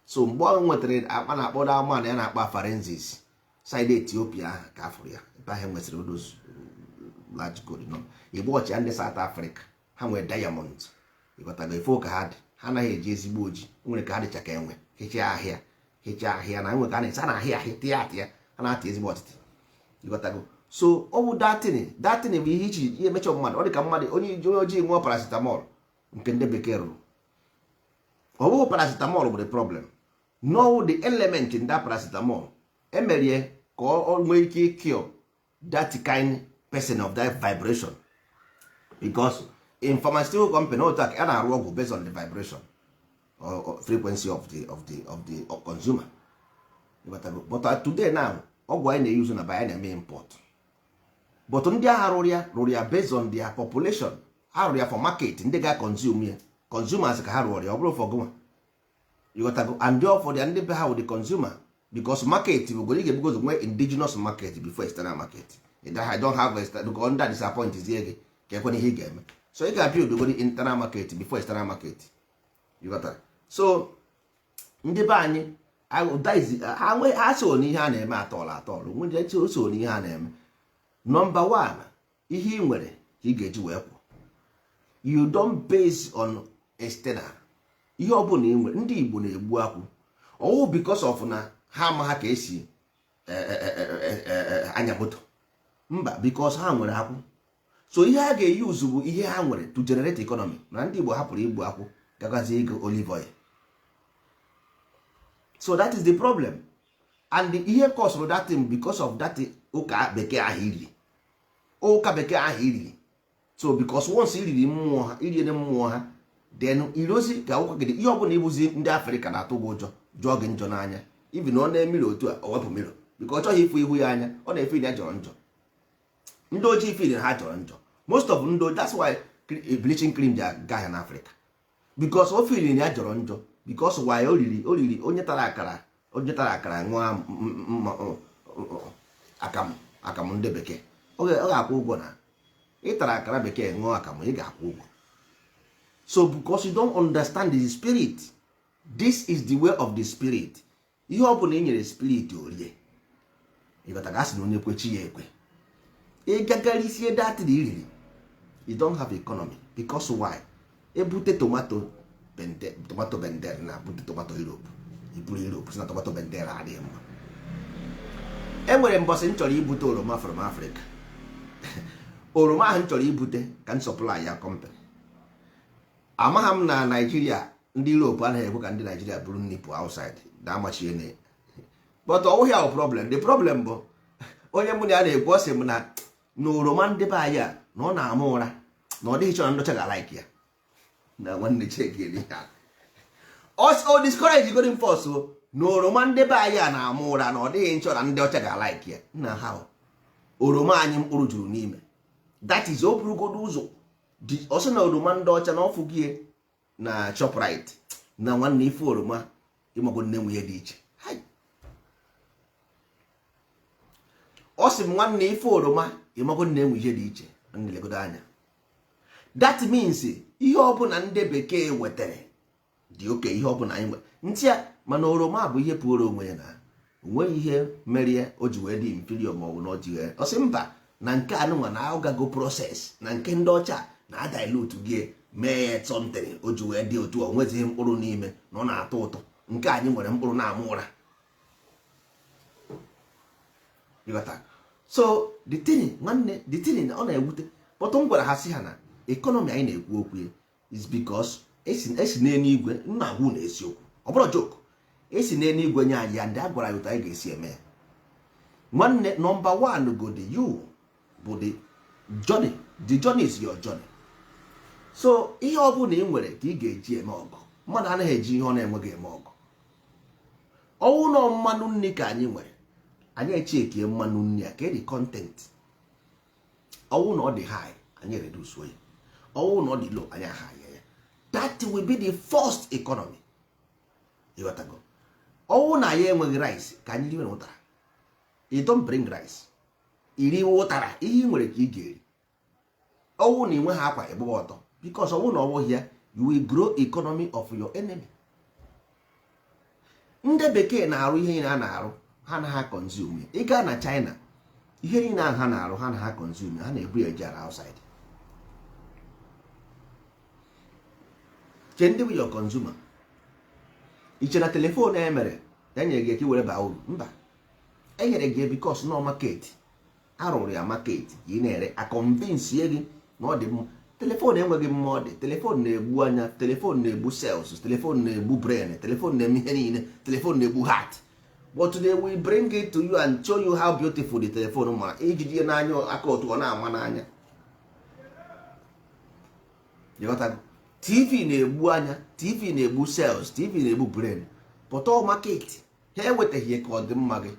So mgbe ọ nwetara akpa na-akpọ man ya na-akpa forensics side Ethiopia ahụ ka afụrụ ya, ebe ahụ nwesịrị those large gold nọ. Igbe ọchịa, ndị South Africa, ha nwere diamond. Ịghọtago? Ife ka ha dị, ha anaghị eji ezigbo oji. Nwere ka ha dịcha ka enwe hichaa ahịa, hichaa ahịa na enwe ka a na-esi a na-ahịa ahịa tịa atịa, ha na-atị ezigbo ọtịtị. Ịghọtago? So ọ bụ datin bụ ihe iji ihe emecha mmadụ. Ọ dị ka mmadụ onye ojii ṅụọ paracetamol nke ndị bekee rụrụ. Ọ bụghị paracetamol bụ the problem. No, the element in that paracetamol emerie ka ọ nwee ike cure that kind person of that vibration, because in pharmaceutical company, otu a a na-arụ ọgwụ based on the vibration or frequency of the consumer. But today now, ọgwụ anyị na-eyuzu na ba anyị na-eme import, but ndị agha rụrụ ya based on their population. Ha rụrụ ya for market, ndị ga-consume ya, consumers ka ha rụọrọ ya. Ọ bụrụ for gụnwa, ịghọtago? And ụfọdụ ya, ndị be ha wụ the consumer, because market bụ goro ị ga-ebugozo nwee indigenous market before external market. I don't have external because ndị a disappoint zie gị ka ekwe ihe ị ga-eme. So ị ga-build goro internal market before external market, ịghọtara? So ndị be anyị ha so n'ihe a na-eme atọọlụ atọọlụ nwere so n'ihe a na-eme. Number one, ihe ị nwere ka ị ga-eji wee kwụ. You don't base on external. Ihe ọ bụla ị nwere, ndị Igbo na-egbu akwụ ọwụ because of na ha ama ha ka esi anya moto. Mba, because ha nwere akwụ. So ihe ha ga-eyuzu bụ ihe ha nwere to generate economy. Na ndị Igbo hapụrụ igbu akwụ, gagazie ego olive oil. So that is the problem. And ihe cause that thing, because of that ụka bekee ahụ iriri, ụka bekee ahụ iriri. So because once iriri mmụọ ha, iriene mmụọ ha, then irozi ka ụka gị. Ihe ọbụla ịbụzi, ndị Afrịka na-atụ gị ụjọ, jụọ gị njọ n'anya. Even ọ na-emiri otu a, o wepụ miro because ọ chọghị ịfụ ihu ya anya. Ọ na-efe ya jọrọ njọ. Ndị ojii feel ha jọrọ njọ, most of ndị. That's why bleaching cream ji aga ahịa n'Afrịka, because o feel ya jọrọ njọ. Because why? O riri, o riri onye tara akara, onye tara akara ṅụọ akamụ, akamụ ndị bekee, ọ ga-akwụ ụgwọ. Na ị tara akara bekee, ṅụọ akamụ, ị ga-akwụ ụgwọ. So because you don't understand the spirit, this is the way of the spirit. Ihe ọ bụla ị nyere spirit, orie. Ịghọta? Ga asị na onye kwechi ya ekwe. Ị gagarisie datin iriri, you don't have economy. Because why? Ebute tomato bende, tomato bendel na bute tomato Europe, iburu Europe, si na tomato bendel adịghị mma. E nwere mbọsị m chọrọ ibute oroma from Africa. Oroma ahụ m chọrọ ibute ka m supply ya company. Amagha m na Naijiria, ndị Europe anaghị ekwe ka ndị Naijiria buru nri pụ outside na amachie na. But ọ bụghị ahụ problem. The problem bụ onye mụ na ya na-ekwu, ọ sị m na oroma ndị be anyị a, na ọ na-ama ụra, na ọ dịghị chọrọ ndị ọcha ga-like ya. Na nwanne, chekiri ya, o discourage golden force o, na oroma ndị be anyị a na-ama ụra, na ọ dịghị nchọ na ndị ọcha ga-like ya. Nna ha, oroma anyị mkpụrụ juru n'ime. That is, o burugodo ụzọ ọ sị na oroma ndị ọcha na ọfụgie na Shoprite, na nwanne, ife oroma ịmago nne nwe ihe dị iche. Hai! Ọ sị m, nwanne, ife oroma ịmago nne nwe ihe dị iche. Nwanne, legodo anya. That means ihe ọbụla ndị bekee wetara dị oke, ihe ọbụla anyị nwere ntị ya. Mana oroma bụ ihe pụrụ onwe ya, na onweghị ihe merie o ji wee dị inferior, ma ọ bụ na ọ ji wee. Ọ sị mba, na nke anụnwa na ọgago process, na nke ndị ọcha na adilute gị mee ya something o ji wee dị otu a, o nwezighị mkpụrụ n'ime, na ọ na-atọ ụtọ. Nke anyị nwere mkpụrụ na-ama ụra. Ịghọta? So the thing, nwanne, the thing ọ na-ewute. But m gwara ha, sị ha na economy anyị na-ekwu okwu ya is because esi n'eluigwe nna agwụ na eziokwu, ọ bụrụ joke, esi n'eluigwe nye anyị ya. Ndị a gwara ya otu anyị ga-esi eme ya. Nwanne, number one go the you bụ the journey. The journey is your journey. So ihe ọ bụla ị nwere ka ị ga-eji eme ọgụ. Mmadụ anaghị eji ihe ọ na-enweghị eme ọgụ. Ọnwụ nọ mmanụ nri ka anyị nwere, anyị echekie mmanụ nri a ka the content. Ọnwụ na ọ dị high, anyị reduce ya. Ọnwụ na ọ dị low, anyị ahigh ya. That will be the first economy. Ịghọtago? Ọnwụ na anyị enweghị rice, ka anyị riwe na ụtara. You don't bring rice, iriwe ụtara. Ihe ị nwere ka ị ga-eri. Ọnwụ na ị nweghị akwa, ịgbụba ọtọ, because ọnwụ na ọbụghị ya, you will grow economy of your enemy. Ndị bekee na-arụ ihe niile a na-arụ, ha na ha consume ya. Ị gaa na China, ihe niile ahụ ha na-arụ, ha na ha consume, ha na-ebu ya eji ara outside. Che, ndị bụ your consumer. Iche na telephone e mere ya nyere gị ka i were baa uru? Mba, e nyere gị because nọ market arụrụ ya, market ka ị na-ere. A convince gị na ọ dị mma. Telephone enweghị mma ọ dị. Telephone na-egbu anya, telephone na-egbu cells, telephone na-egbu brain, telephone na-eme ihe niile, telephone na-egbu heart. But they will bring it to you and show you how beautiful the telephone mara ijiji ya n'anya aka, otu ọ na-ama n'anya. Ịghọtago? TV na-egbu anya, TV na-egbu cells, TV na-egbu brain, but all market. Ha ewetaghị ya ka ọ dị mma gị.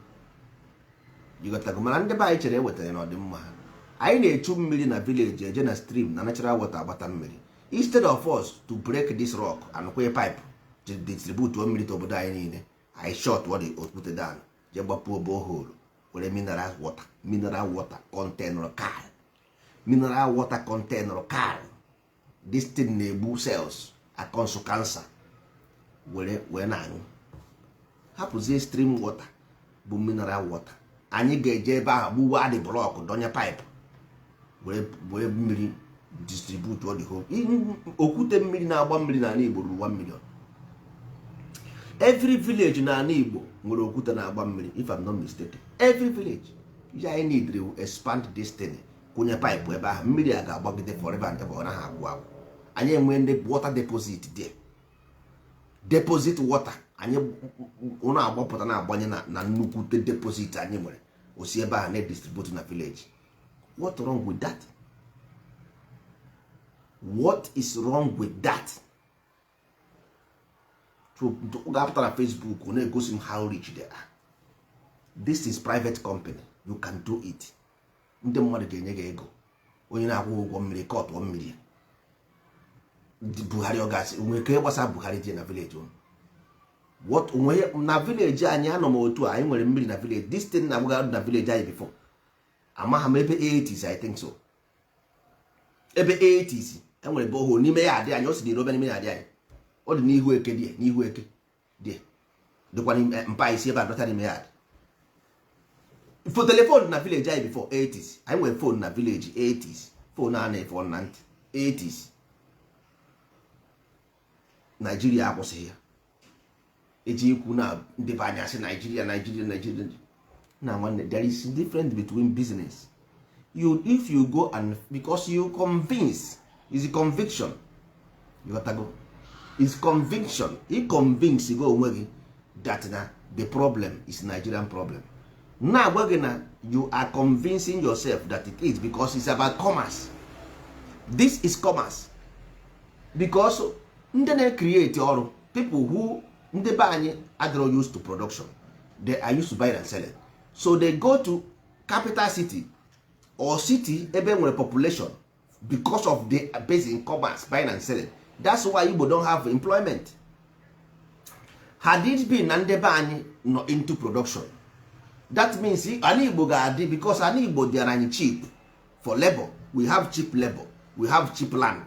Ịghọtago? Mana ndị be anyị chere ewetara na ọdịmma ha. Anyị na-echu mmiri na village, eje na stream na natural water agbata mmiri, instead of us to break this rock and kwee pipe to distribute mmiri to obodo anyị niile. Anyị short what the okwute down, jee gbapuo borehole, were mineral water, mineral water contain cal, mineral water contain cal. This thing na-egbu cells, akọnsụ cancer, were wee na-aṅụ. Hapụzie stream water bụ mineral water. Anyị ga-eje ebe ahụ gbuwa the block, donye pipe, were mmiri distribute the whole okwute. Mmiri na-agba mmiri n'ala Igbo ruru 1 million. Every village n'ala Igbo nwere okwute na-agba mmiri, if I'm not mistaken. Every village. Ihe anyị need to expand this thing, kwụnye pipe ebe ahụ, mmiri a ga-agbagide forever and ever. Ọ naghị agwụ agwụ. Anyị enwee ndị water deposit there, deposit water anyị ụnụ agbapụta na-agbanye na nnukwute deposit anyị nwere, osi ebe ahụ na-edistribute na village. What wrong with that? What is wrong with that? Ọ ga-apụta na Facebook na-egosi m how rich they are. This is private company, you can do it. Ndị mmadụ ga-enye gị ego. Onye na-akwụ ụgwọ mmiri, kọtụọ mmiri. Buhari, ọ gasị nwere ka gbasa Buhari je na village unu. What onwe na village anyị? Anọ m otu a, anyị nwere mmiri na village. This thing na agbụga na village anyị before, amagha m ebe 80s, I think so, ebe 80s. Enwere borehole n'ime ya adị anyị. O si n'irobe n'ime ya adị anyị. Ọ dị n'ihu eke dị, n'ihu eke dị, dịkwa n'ime mpa isi ebe a dọta n'ime ya dị. Fo telephone na village anyị before 80s. Anyị nwere phone na village 80s, phone a na-efe na ntị 80s. Naijiria akwụsịghị ya. Eji ikwu na ndị be anyị asị Naijiria, Naijiria, Naijiria. Na nwanne, there is difference between business. You, if you go and because you convince, is conviction. You got to go, is conviction. I convince go onwe gị that na the problem is Nigerian problem. Na-agwa gị na you are convincing yourself that it is, because it's about commerce. This is commerce, because ndị na-create ọrụ, people who, ndị be anyị adịrọ used to production. They are used to buying and selling, so they go to capital city or city ebe nwere population because of the base in commerce, buying and selling. That's why Igbo don't have employment. Had it been na ndị be anyị nọ into production, that means ala Igbo ga-adị, because ala Igbo dịara anyị cheap for labor. We have cheap labor, we have cheap land,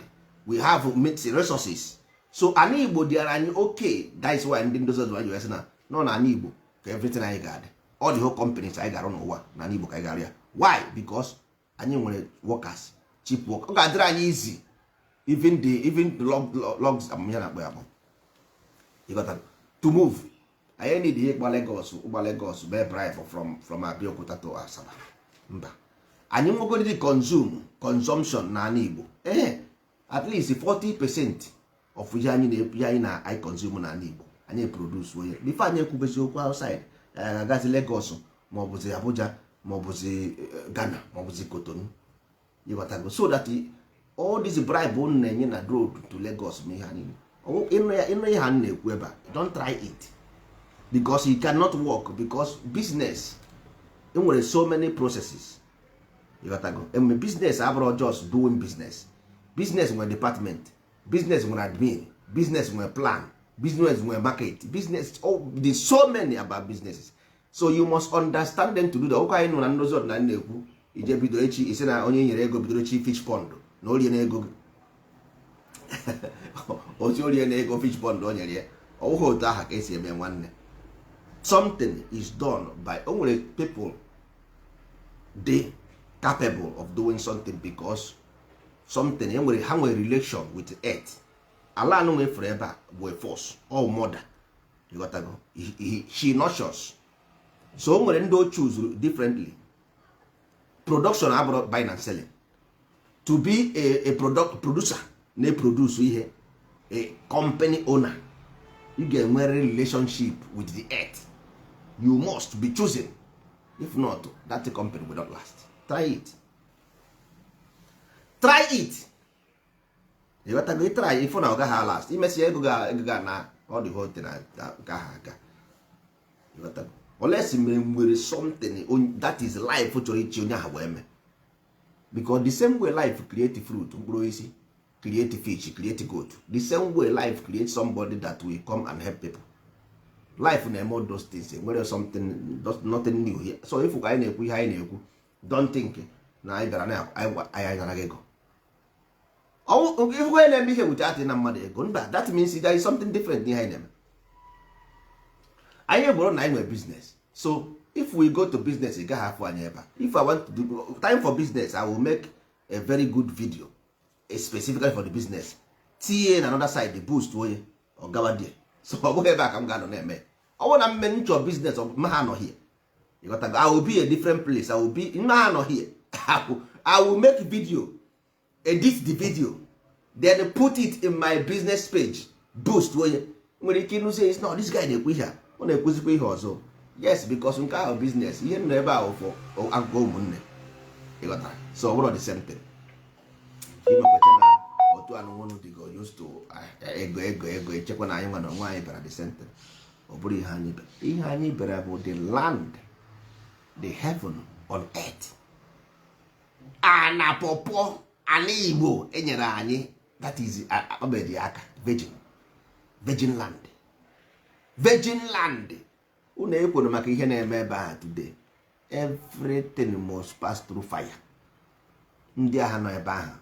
we have mixed resources, so ala Igbo dịara anyị okay. That is why ndị ndozi ọdịnala ji wee sị na nọ na ala Igbo ka everything anyị ga-adị. All the whole companies anyị ga-arụ n'ụwa, na ala Igbo ka anyị ga-arụ ya. Why? Because anyị nwere workers, cheap work. Ọ ga-adịrị anyị easy, even the logs amamihe na-akpọ ya bụ ịghọtara to move. Anyị need ihe ịgba Lagos, ụgba Lagos mee bribe from Abeokuta to Asaba. Mba, anyị nwegodi consume, consumption na ala Igbo. Ee, at least 40% of ihe anyị na ihe anyị na anyị consume na ala Igbo, anyị produce onye before anyị ekwubezi okwu outside. Anyị ga-agazi Lagos, ma ọ bụzi Abuja, ma ọ bụzi Ghana, ma ọ bụzi Cotonou. Ịghọtago? So that all this bribe unu na-enye na road to Lagos, ma ihe ha niile, ịnụ ihe ha na-ekwu ebe a, don't try it, because it cannot work, because business enwere so many processes. Ịghọtago? Eme business abụrụ just doing business. Business nwere department, business nwere admin, business nwere plan, business nwere market, business, oh, there's so many about businesses, so you must understand them to do that. Ụka anyị nụ na ndozi ọdịnala na-ekwu, ije bido echi, isi na onye nyere ego bidoro chi fish pond na orie na ego gị, otu orie na ego fish pond o nyere ya. Ọwụghị otu aha ka esi eme, nwanne. Something is done by o nwere people dị capable of doing something, because something enwere, ha nwere relation with earth. Ala anụ nwefere ebe a bụ a force all mother. Ịghọtago? She nurtures. So o nwere ndị o choose differently. Production abụrụ buying and selling. To be a product producer, na-produce ihe, a company owner, ị ga-enwere relationship with the earth. You must be choosing. If not, that company will not last. Try it, try it. Ịghọtago? Ị try, ifụ na ọ gaghị last. Imesi ego ga, ego ga na ọ dị whole thing gaghị aga. Ịghọtago? Unless mere nwere something that is life chọrọ ichi onye ahụ wee mee. Because the same way life create fruit, mkpụrụ osisi, create fish, create goat, the same way life create somebody that will come and help people. Life na-eme all those things. Nwere something, nothing new here. So if anyị na-ekwu ihe anyị na-ekwu, don't think na anyị bịara na anyị nara gị ego. Ifu onye na-eme ihe without na mmadụ ego, mba. That means there is something different n'ihe anyị na-eme. Anyị bụrụ na anyị nwere business, so if we go to business, ị gaghị afụ anyị ebe a. If I want to do time for business, I will make a very good video specifically for the business, tinye na another side, boost onye ọgawa there. So ọ bụghị ebe a ka m ga-anọ na-eme. Ọ bụrụ na mme nchọ business, ma ha nọ here, ịghọtago? I will be a different place. I will be ma ha nọ here. I will make video, edit the video, then put it in my business page, boost onye nwere ike ịnụzi is not this guy na-ekwu ihe a, ọ na-ekwuzikwa ihe ọzọ. Yes, because nke ahụ business. Ihe nọ ebe ahụ for akụkọ ụmụnne, ịghọtara? So ọ bụrụ the same thing, imekwecha na otu anụnwụnụ dịgo used to ego, ego, ego, echekwa na anyị nwa na onwe anyị bịara the same thing. Ọ bụrụ ihe anyị bịara, ihe anyị bịara bụ the land, the heaven on earth, ana pọpọ ala Igbo enyere anyị. That is akpabedi aka virgin, virgin land, virgin land. Unu ekwere maka ihe na-eme ebe a today. Everything must pass through fire. Ndị agha nọ ebe ahụ,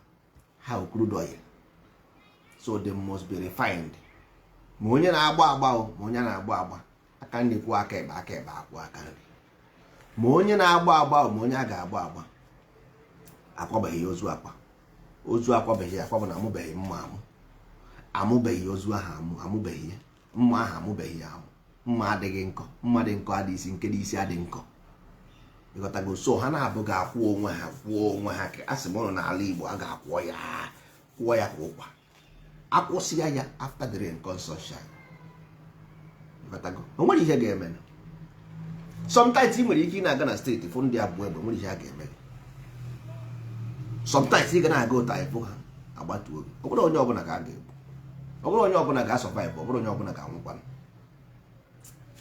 ha crude oil, so they must be refined. Ma onye na-agba agba o, ma onye na-agba agba, aka nri kwụọ aka ekpe, aka ekpe akwụ aka nri. Ma onye na-agba agba o, ma onye a ga-agba agba, akwabeghị ya ozu akwa, ozu akwabeghị akwa bụ na amụbeghị mma, amụ amụbeghị ozu ahụ, amụ amụbeghị ya, mma ahụ amụbeghị ya amụ. Mma adịghị nkọ, mma dị nkọ adị isi, nke dị isi adị nkọ, ịghọtago? So ha na-abụ ga-akwụ onwe ha, kwụọ onwe ha. Ka a sị m ụnụ, n'ala Igbo a ga-akwọ ya, kwụọ ya ka ụkwa, akwụsịa ya. After the rain comes sunshine, ịghọtago? O nwere ihe ga-eme. Sometimes ị nwere ike ị na-aga na steeti fụ ndị abụọ egbe, nwere ihe a ga-eme gị. Sometimes ị ga na-aga ụta ịfụ ha agbatuo gị. Ọ bụrụ onye ọbụla ka a ga-egbu, ọ bụrụ onye ọbụla ga-survive, ọ bụrụ onye ọbụla ga-anwụkwanụ.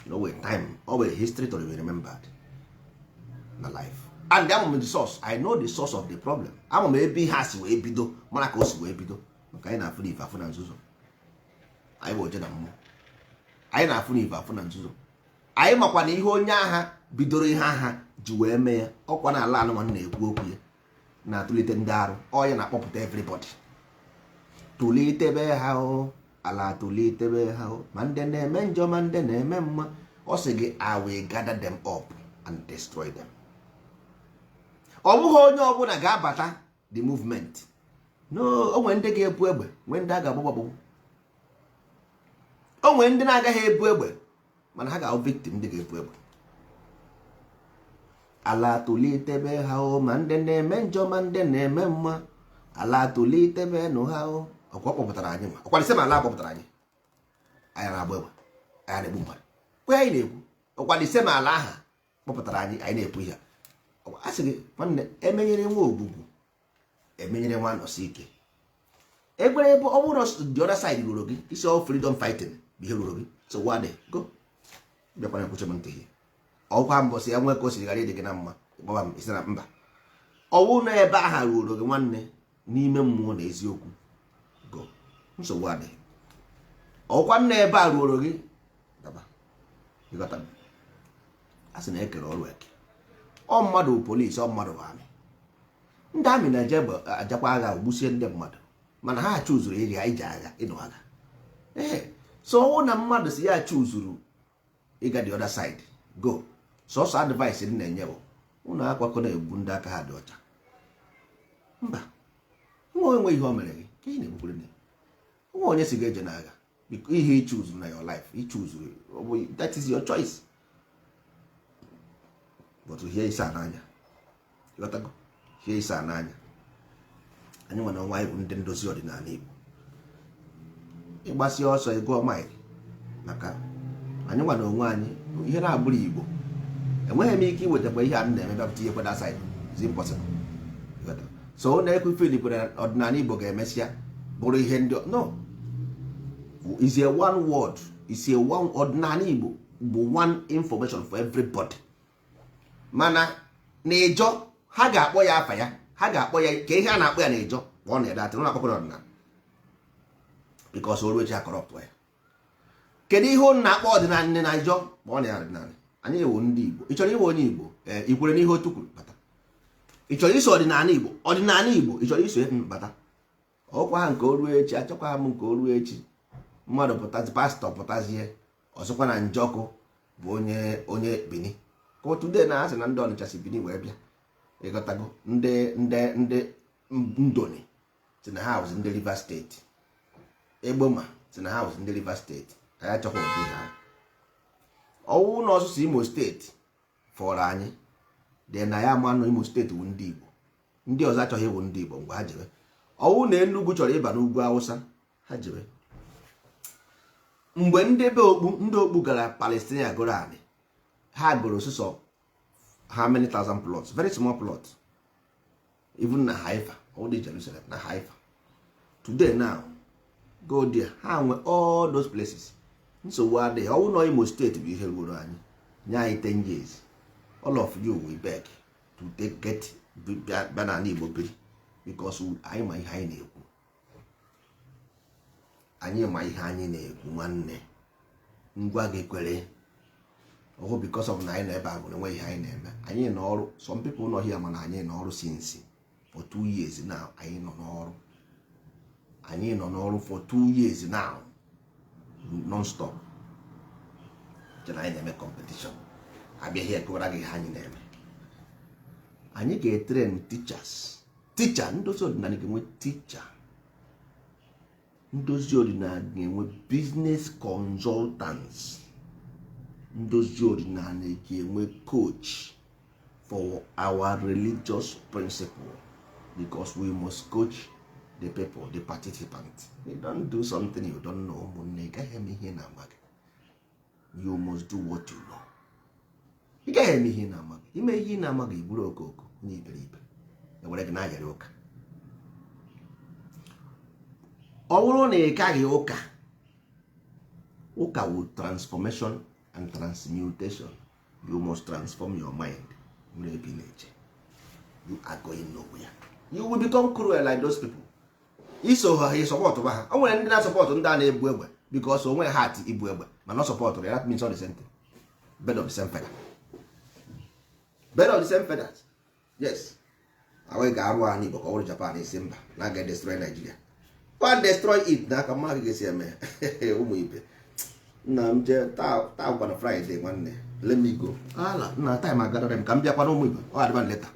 No way, time always, history to be remembered na life. And ama m the source. I know the source of the problem. Ama m ebe ihe a si wee bido, mara ka o si wee bido, maka anyị na-afụ n'ife afụ na nzuzo. Anyị bụ oje na mmụọ, anyị na-afụ n'ife afụ na nzuzo. Anyị makwa na ihe onye agha bidoro ihe agha ji wee mee ya, ọkwa na ala anụmanụ na-ekwu okwu ya na-atụlite ndị arụ ọ ya na-akpọpụta everybody, tụlitebe ha o ala, tụlitebe ha o, ma ndị na-eme njọ, ma ndị na-eme mma. Ọ sị gị, "I will gather them up and destroy them." Ọ bụghị onye ọbụla ga-abata the movement. No, o nwere ndị ga-ebu egbe, nwee ndị a ga-agbagbu agbagbu. O nwere ndị na-agaghị ebu egbe, mana ha ga-ahụ victim. Ndị ga-ebu egbe, ala tụlitebe ha o, ma ndị na-eme njọ, ma ndị na-eme mma, ala tụlitebe nụ ha o. Ọkwa kpọpụtara anyị nwa, ọkwa ma ala kpọpụtara anyị, anyị na-agba egbe, anyị na-egbu mmadụ. Kwe anyị na-ekwu, ọkwa the same ala aha kpọpụtara anyị, anyị na-ekwu ihe a. Sị gị nwanne, emenyere nwa ogbugbu, emenyere nwa nọsi ike egbere ebe ọ bụrụ the other side ruru gị isi. All freedom fighting bụ ihe ruru gị. So what, go bịakwana ekwuche m ntị gị. Ọkwa mbọsị ya nwee ka o siri ghara ịdị gị na mma, ịkpọba m isi na mba. Ọwụ na ebe aha ruru gị nwanne, n'ime mmụọ na eziokwu, go, nsogbu adịghị. Ọkwa nna ebe a ruoro gị gaba. Ịghọta? A sị na ekere ọrụ eke. Ọ mmadụ bụ polisi, ọ mmadụ bụ army. Ndị army na-eje ajakwa agha, gbusie ndị mmadụ, mana ha chụzuru iri ije agha, ịnụ agha. Ee, so ọwụ na mmadụ si ya chụzuru ịga the other side, go. Sọsọ advice m na-enye bụ ụnụ akwakọ na-egbu ndị aka ha dị ọcha. Mba, nwa onwe ihe o mere gị ka ị na-egbukwere nne nwa onye si ga-eje n'agha. Ihe ị chụzuru na your life, ị chụzuru, that is your choice. But hie isi n'anya, ịghọtago? Hie isi n'anya. Anyị nwere onwe anyị bụ ndị ndozi ọdịnala Igbo. Ịgbasi ọsọ ịgụọ maịlị, maka anyị nwa na onwe anyị ihe na-abụrụ Igbo. Enweghị m ike iwetakwa ihe a m na-eme bịa tinye kweda side. Is impossible. So na-ekwu feel kwere ọdịnala Igbo ga-emesịa bụrụ ihe ndị no is a one word, is a one. Ọdịnala Igbo bụ one information for everybody, mana na ịjọ ha ga-akpọ ya afa ya. Ha ga-akpọ ya ka ihe a na-akpọ ya na Ịjọ ma ọ na-ede atị na akpọkọ ọdịnala, because oru echi ha corrupt ya. Kedu ihe ụnụ na-akpọ ọdịnala na Ịjọ ma ọ na ya ọdịnala? Anyị ewu ndị Igbo. Ị chọrọ iwe onye Igbo? Ee, ị kwere n'ihe otu kwuru, bata. Ị chọrọ iso ọdịnala Igbo? Ọdịnala Igbo, ị chọrọ iso? Bata. Ọkwa ha nke oruo echi, achọkwa ha m nke oruo echi. Mmadụ pụtazi, pastọ pụtazie, ọzọkwa na Njọkụ bụ onye Bini, ka otu de na asị na ndị Ọnịcha si Bini wee bịa. Ịghọtago? Ndị Ndoni si na ha wụzi ndị Rivers Steeti, Egboma si na ha wụzi ndị Rivers Steeti. Anyị achọkwa ụdị ha. Ọwụ na ọsụsụ Imo Steeti fọrọ anyị dị na ya ama nọ. Imo Steeti wụ ndị Igbo, ndị ọzọ achọghị ịwụ ndị Igbo. Mgbe ha jebe, ọwụ na Enugu chọrọ ịba n'ugwu Awụsa, ha jebe. Mgbe ndị be okpu, ndị okpu gara Palestina goro anị, ha goro sụsọ how many thousand plots, very small plot, even na Haifa, all the Jerusalem na Haifa today now, go there, ha nwe all those places. Nsogbu adịghị. Ọwụ nọ Imo Steeti bụ ihe ruoro anyị, nye anyị 10 years, all of you will beg to take get bịa n'ala Igbo biri, because anyị ma ihe anyị na-ekwu. Anyị ma ihe anyị na-ekwu. Nwanne, ngwa gị kwere ọhụ, because of na anyị nọ ebe a bụ na enweghị ihe anyị na-eme. Anyị nọ ọrụ. Some people nọ here, mana anyị nọ ọrụ since for 2 years now. Anyị nọ n'ọrụ, anyị nọ n'ọrụ for 2 years now, non-stop. Chere anyị na-eme competition abịaghị ekewara gị ihe anyị na-eme. Anyị ga-etrain teachers, teacher ndozi ọdịnala ga-enwe teacher ndozi ọdịnala, ga-enwe business consultants, ndozi ọdịnala ga-enwe coach for our religious principle, because we must coach the people, the participant. You don't do something you don't know. Ụmụnne, ị gaghị eme ihe na-amaghị. You must do what you know. Ị gaghị eme ihe na-amaghị. Ime ihe ị na-amaghị, iburu okooko onye iberibe ewere gị na-ayarị ụka. Ọ bụrụ na ị kaghị ụka, ụka wu transformation and transmutation. You must transform your mind. Nwere ebe ị na-eje, you are going nowhere. You will become cruel like those people. Iso ha, ịsupportụ ha. O nwere ndị na-asupport ndị a na-ebu egbe because onwe ha ati ibu egbe, mana ọ supportụrụ ya. That means all the same thing, bird of the same feather, bird of the same feathers. Yes, ahụ ga-arụ anyị Igbo ka ọ bụrụ Japan. Isi mba na aga destroy Nigeria, go and destroy it. N'aka mmadụ ga-esi eme. Ụmụ ibe nna m, jee taa gwana Friday. Nwanne, let me go. Ala nna, time agadara m ka m bịakwa n'ụmụ ibe. Ọ adịba later.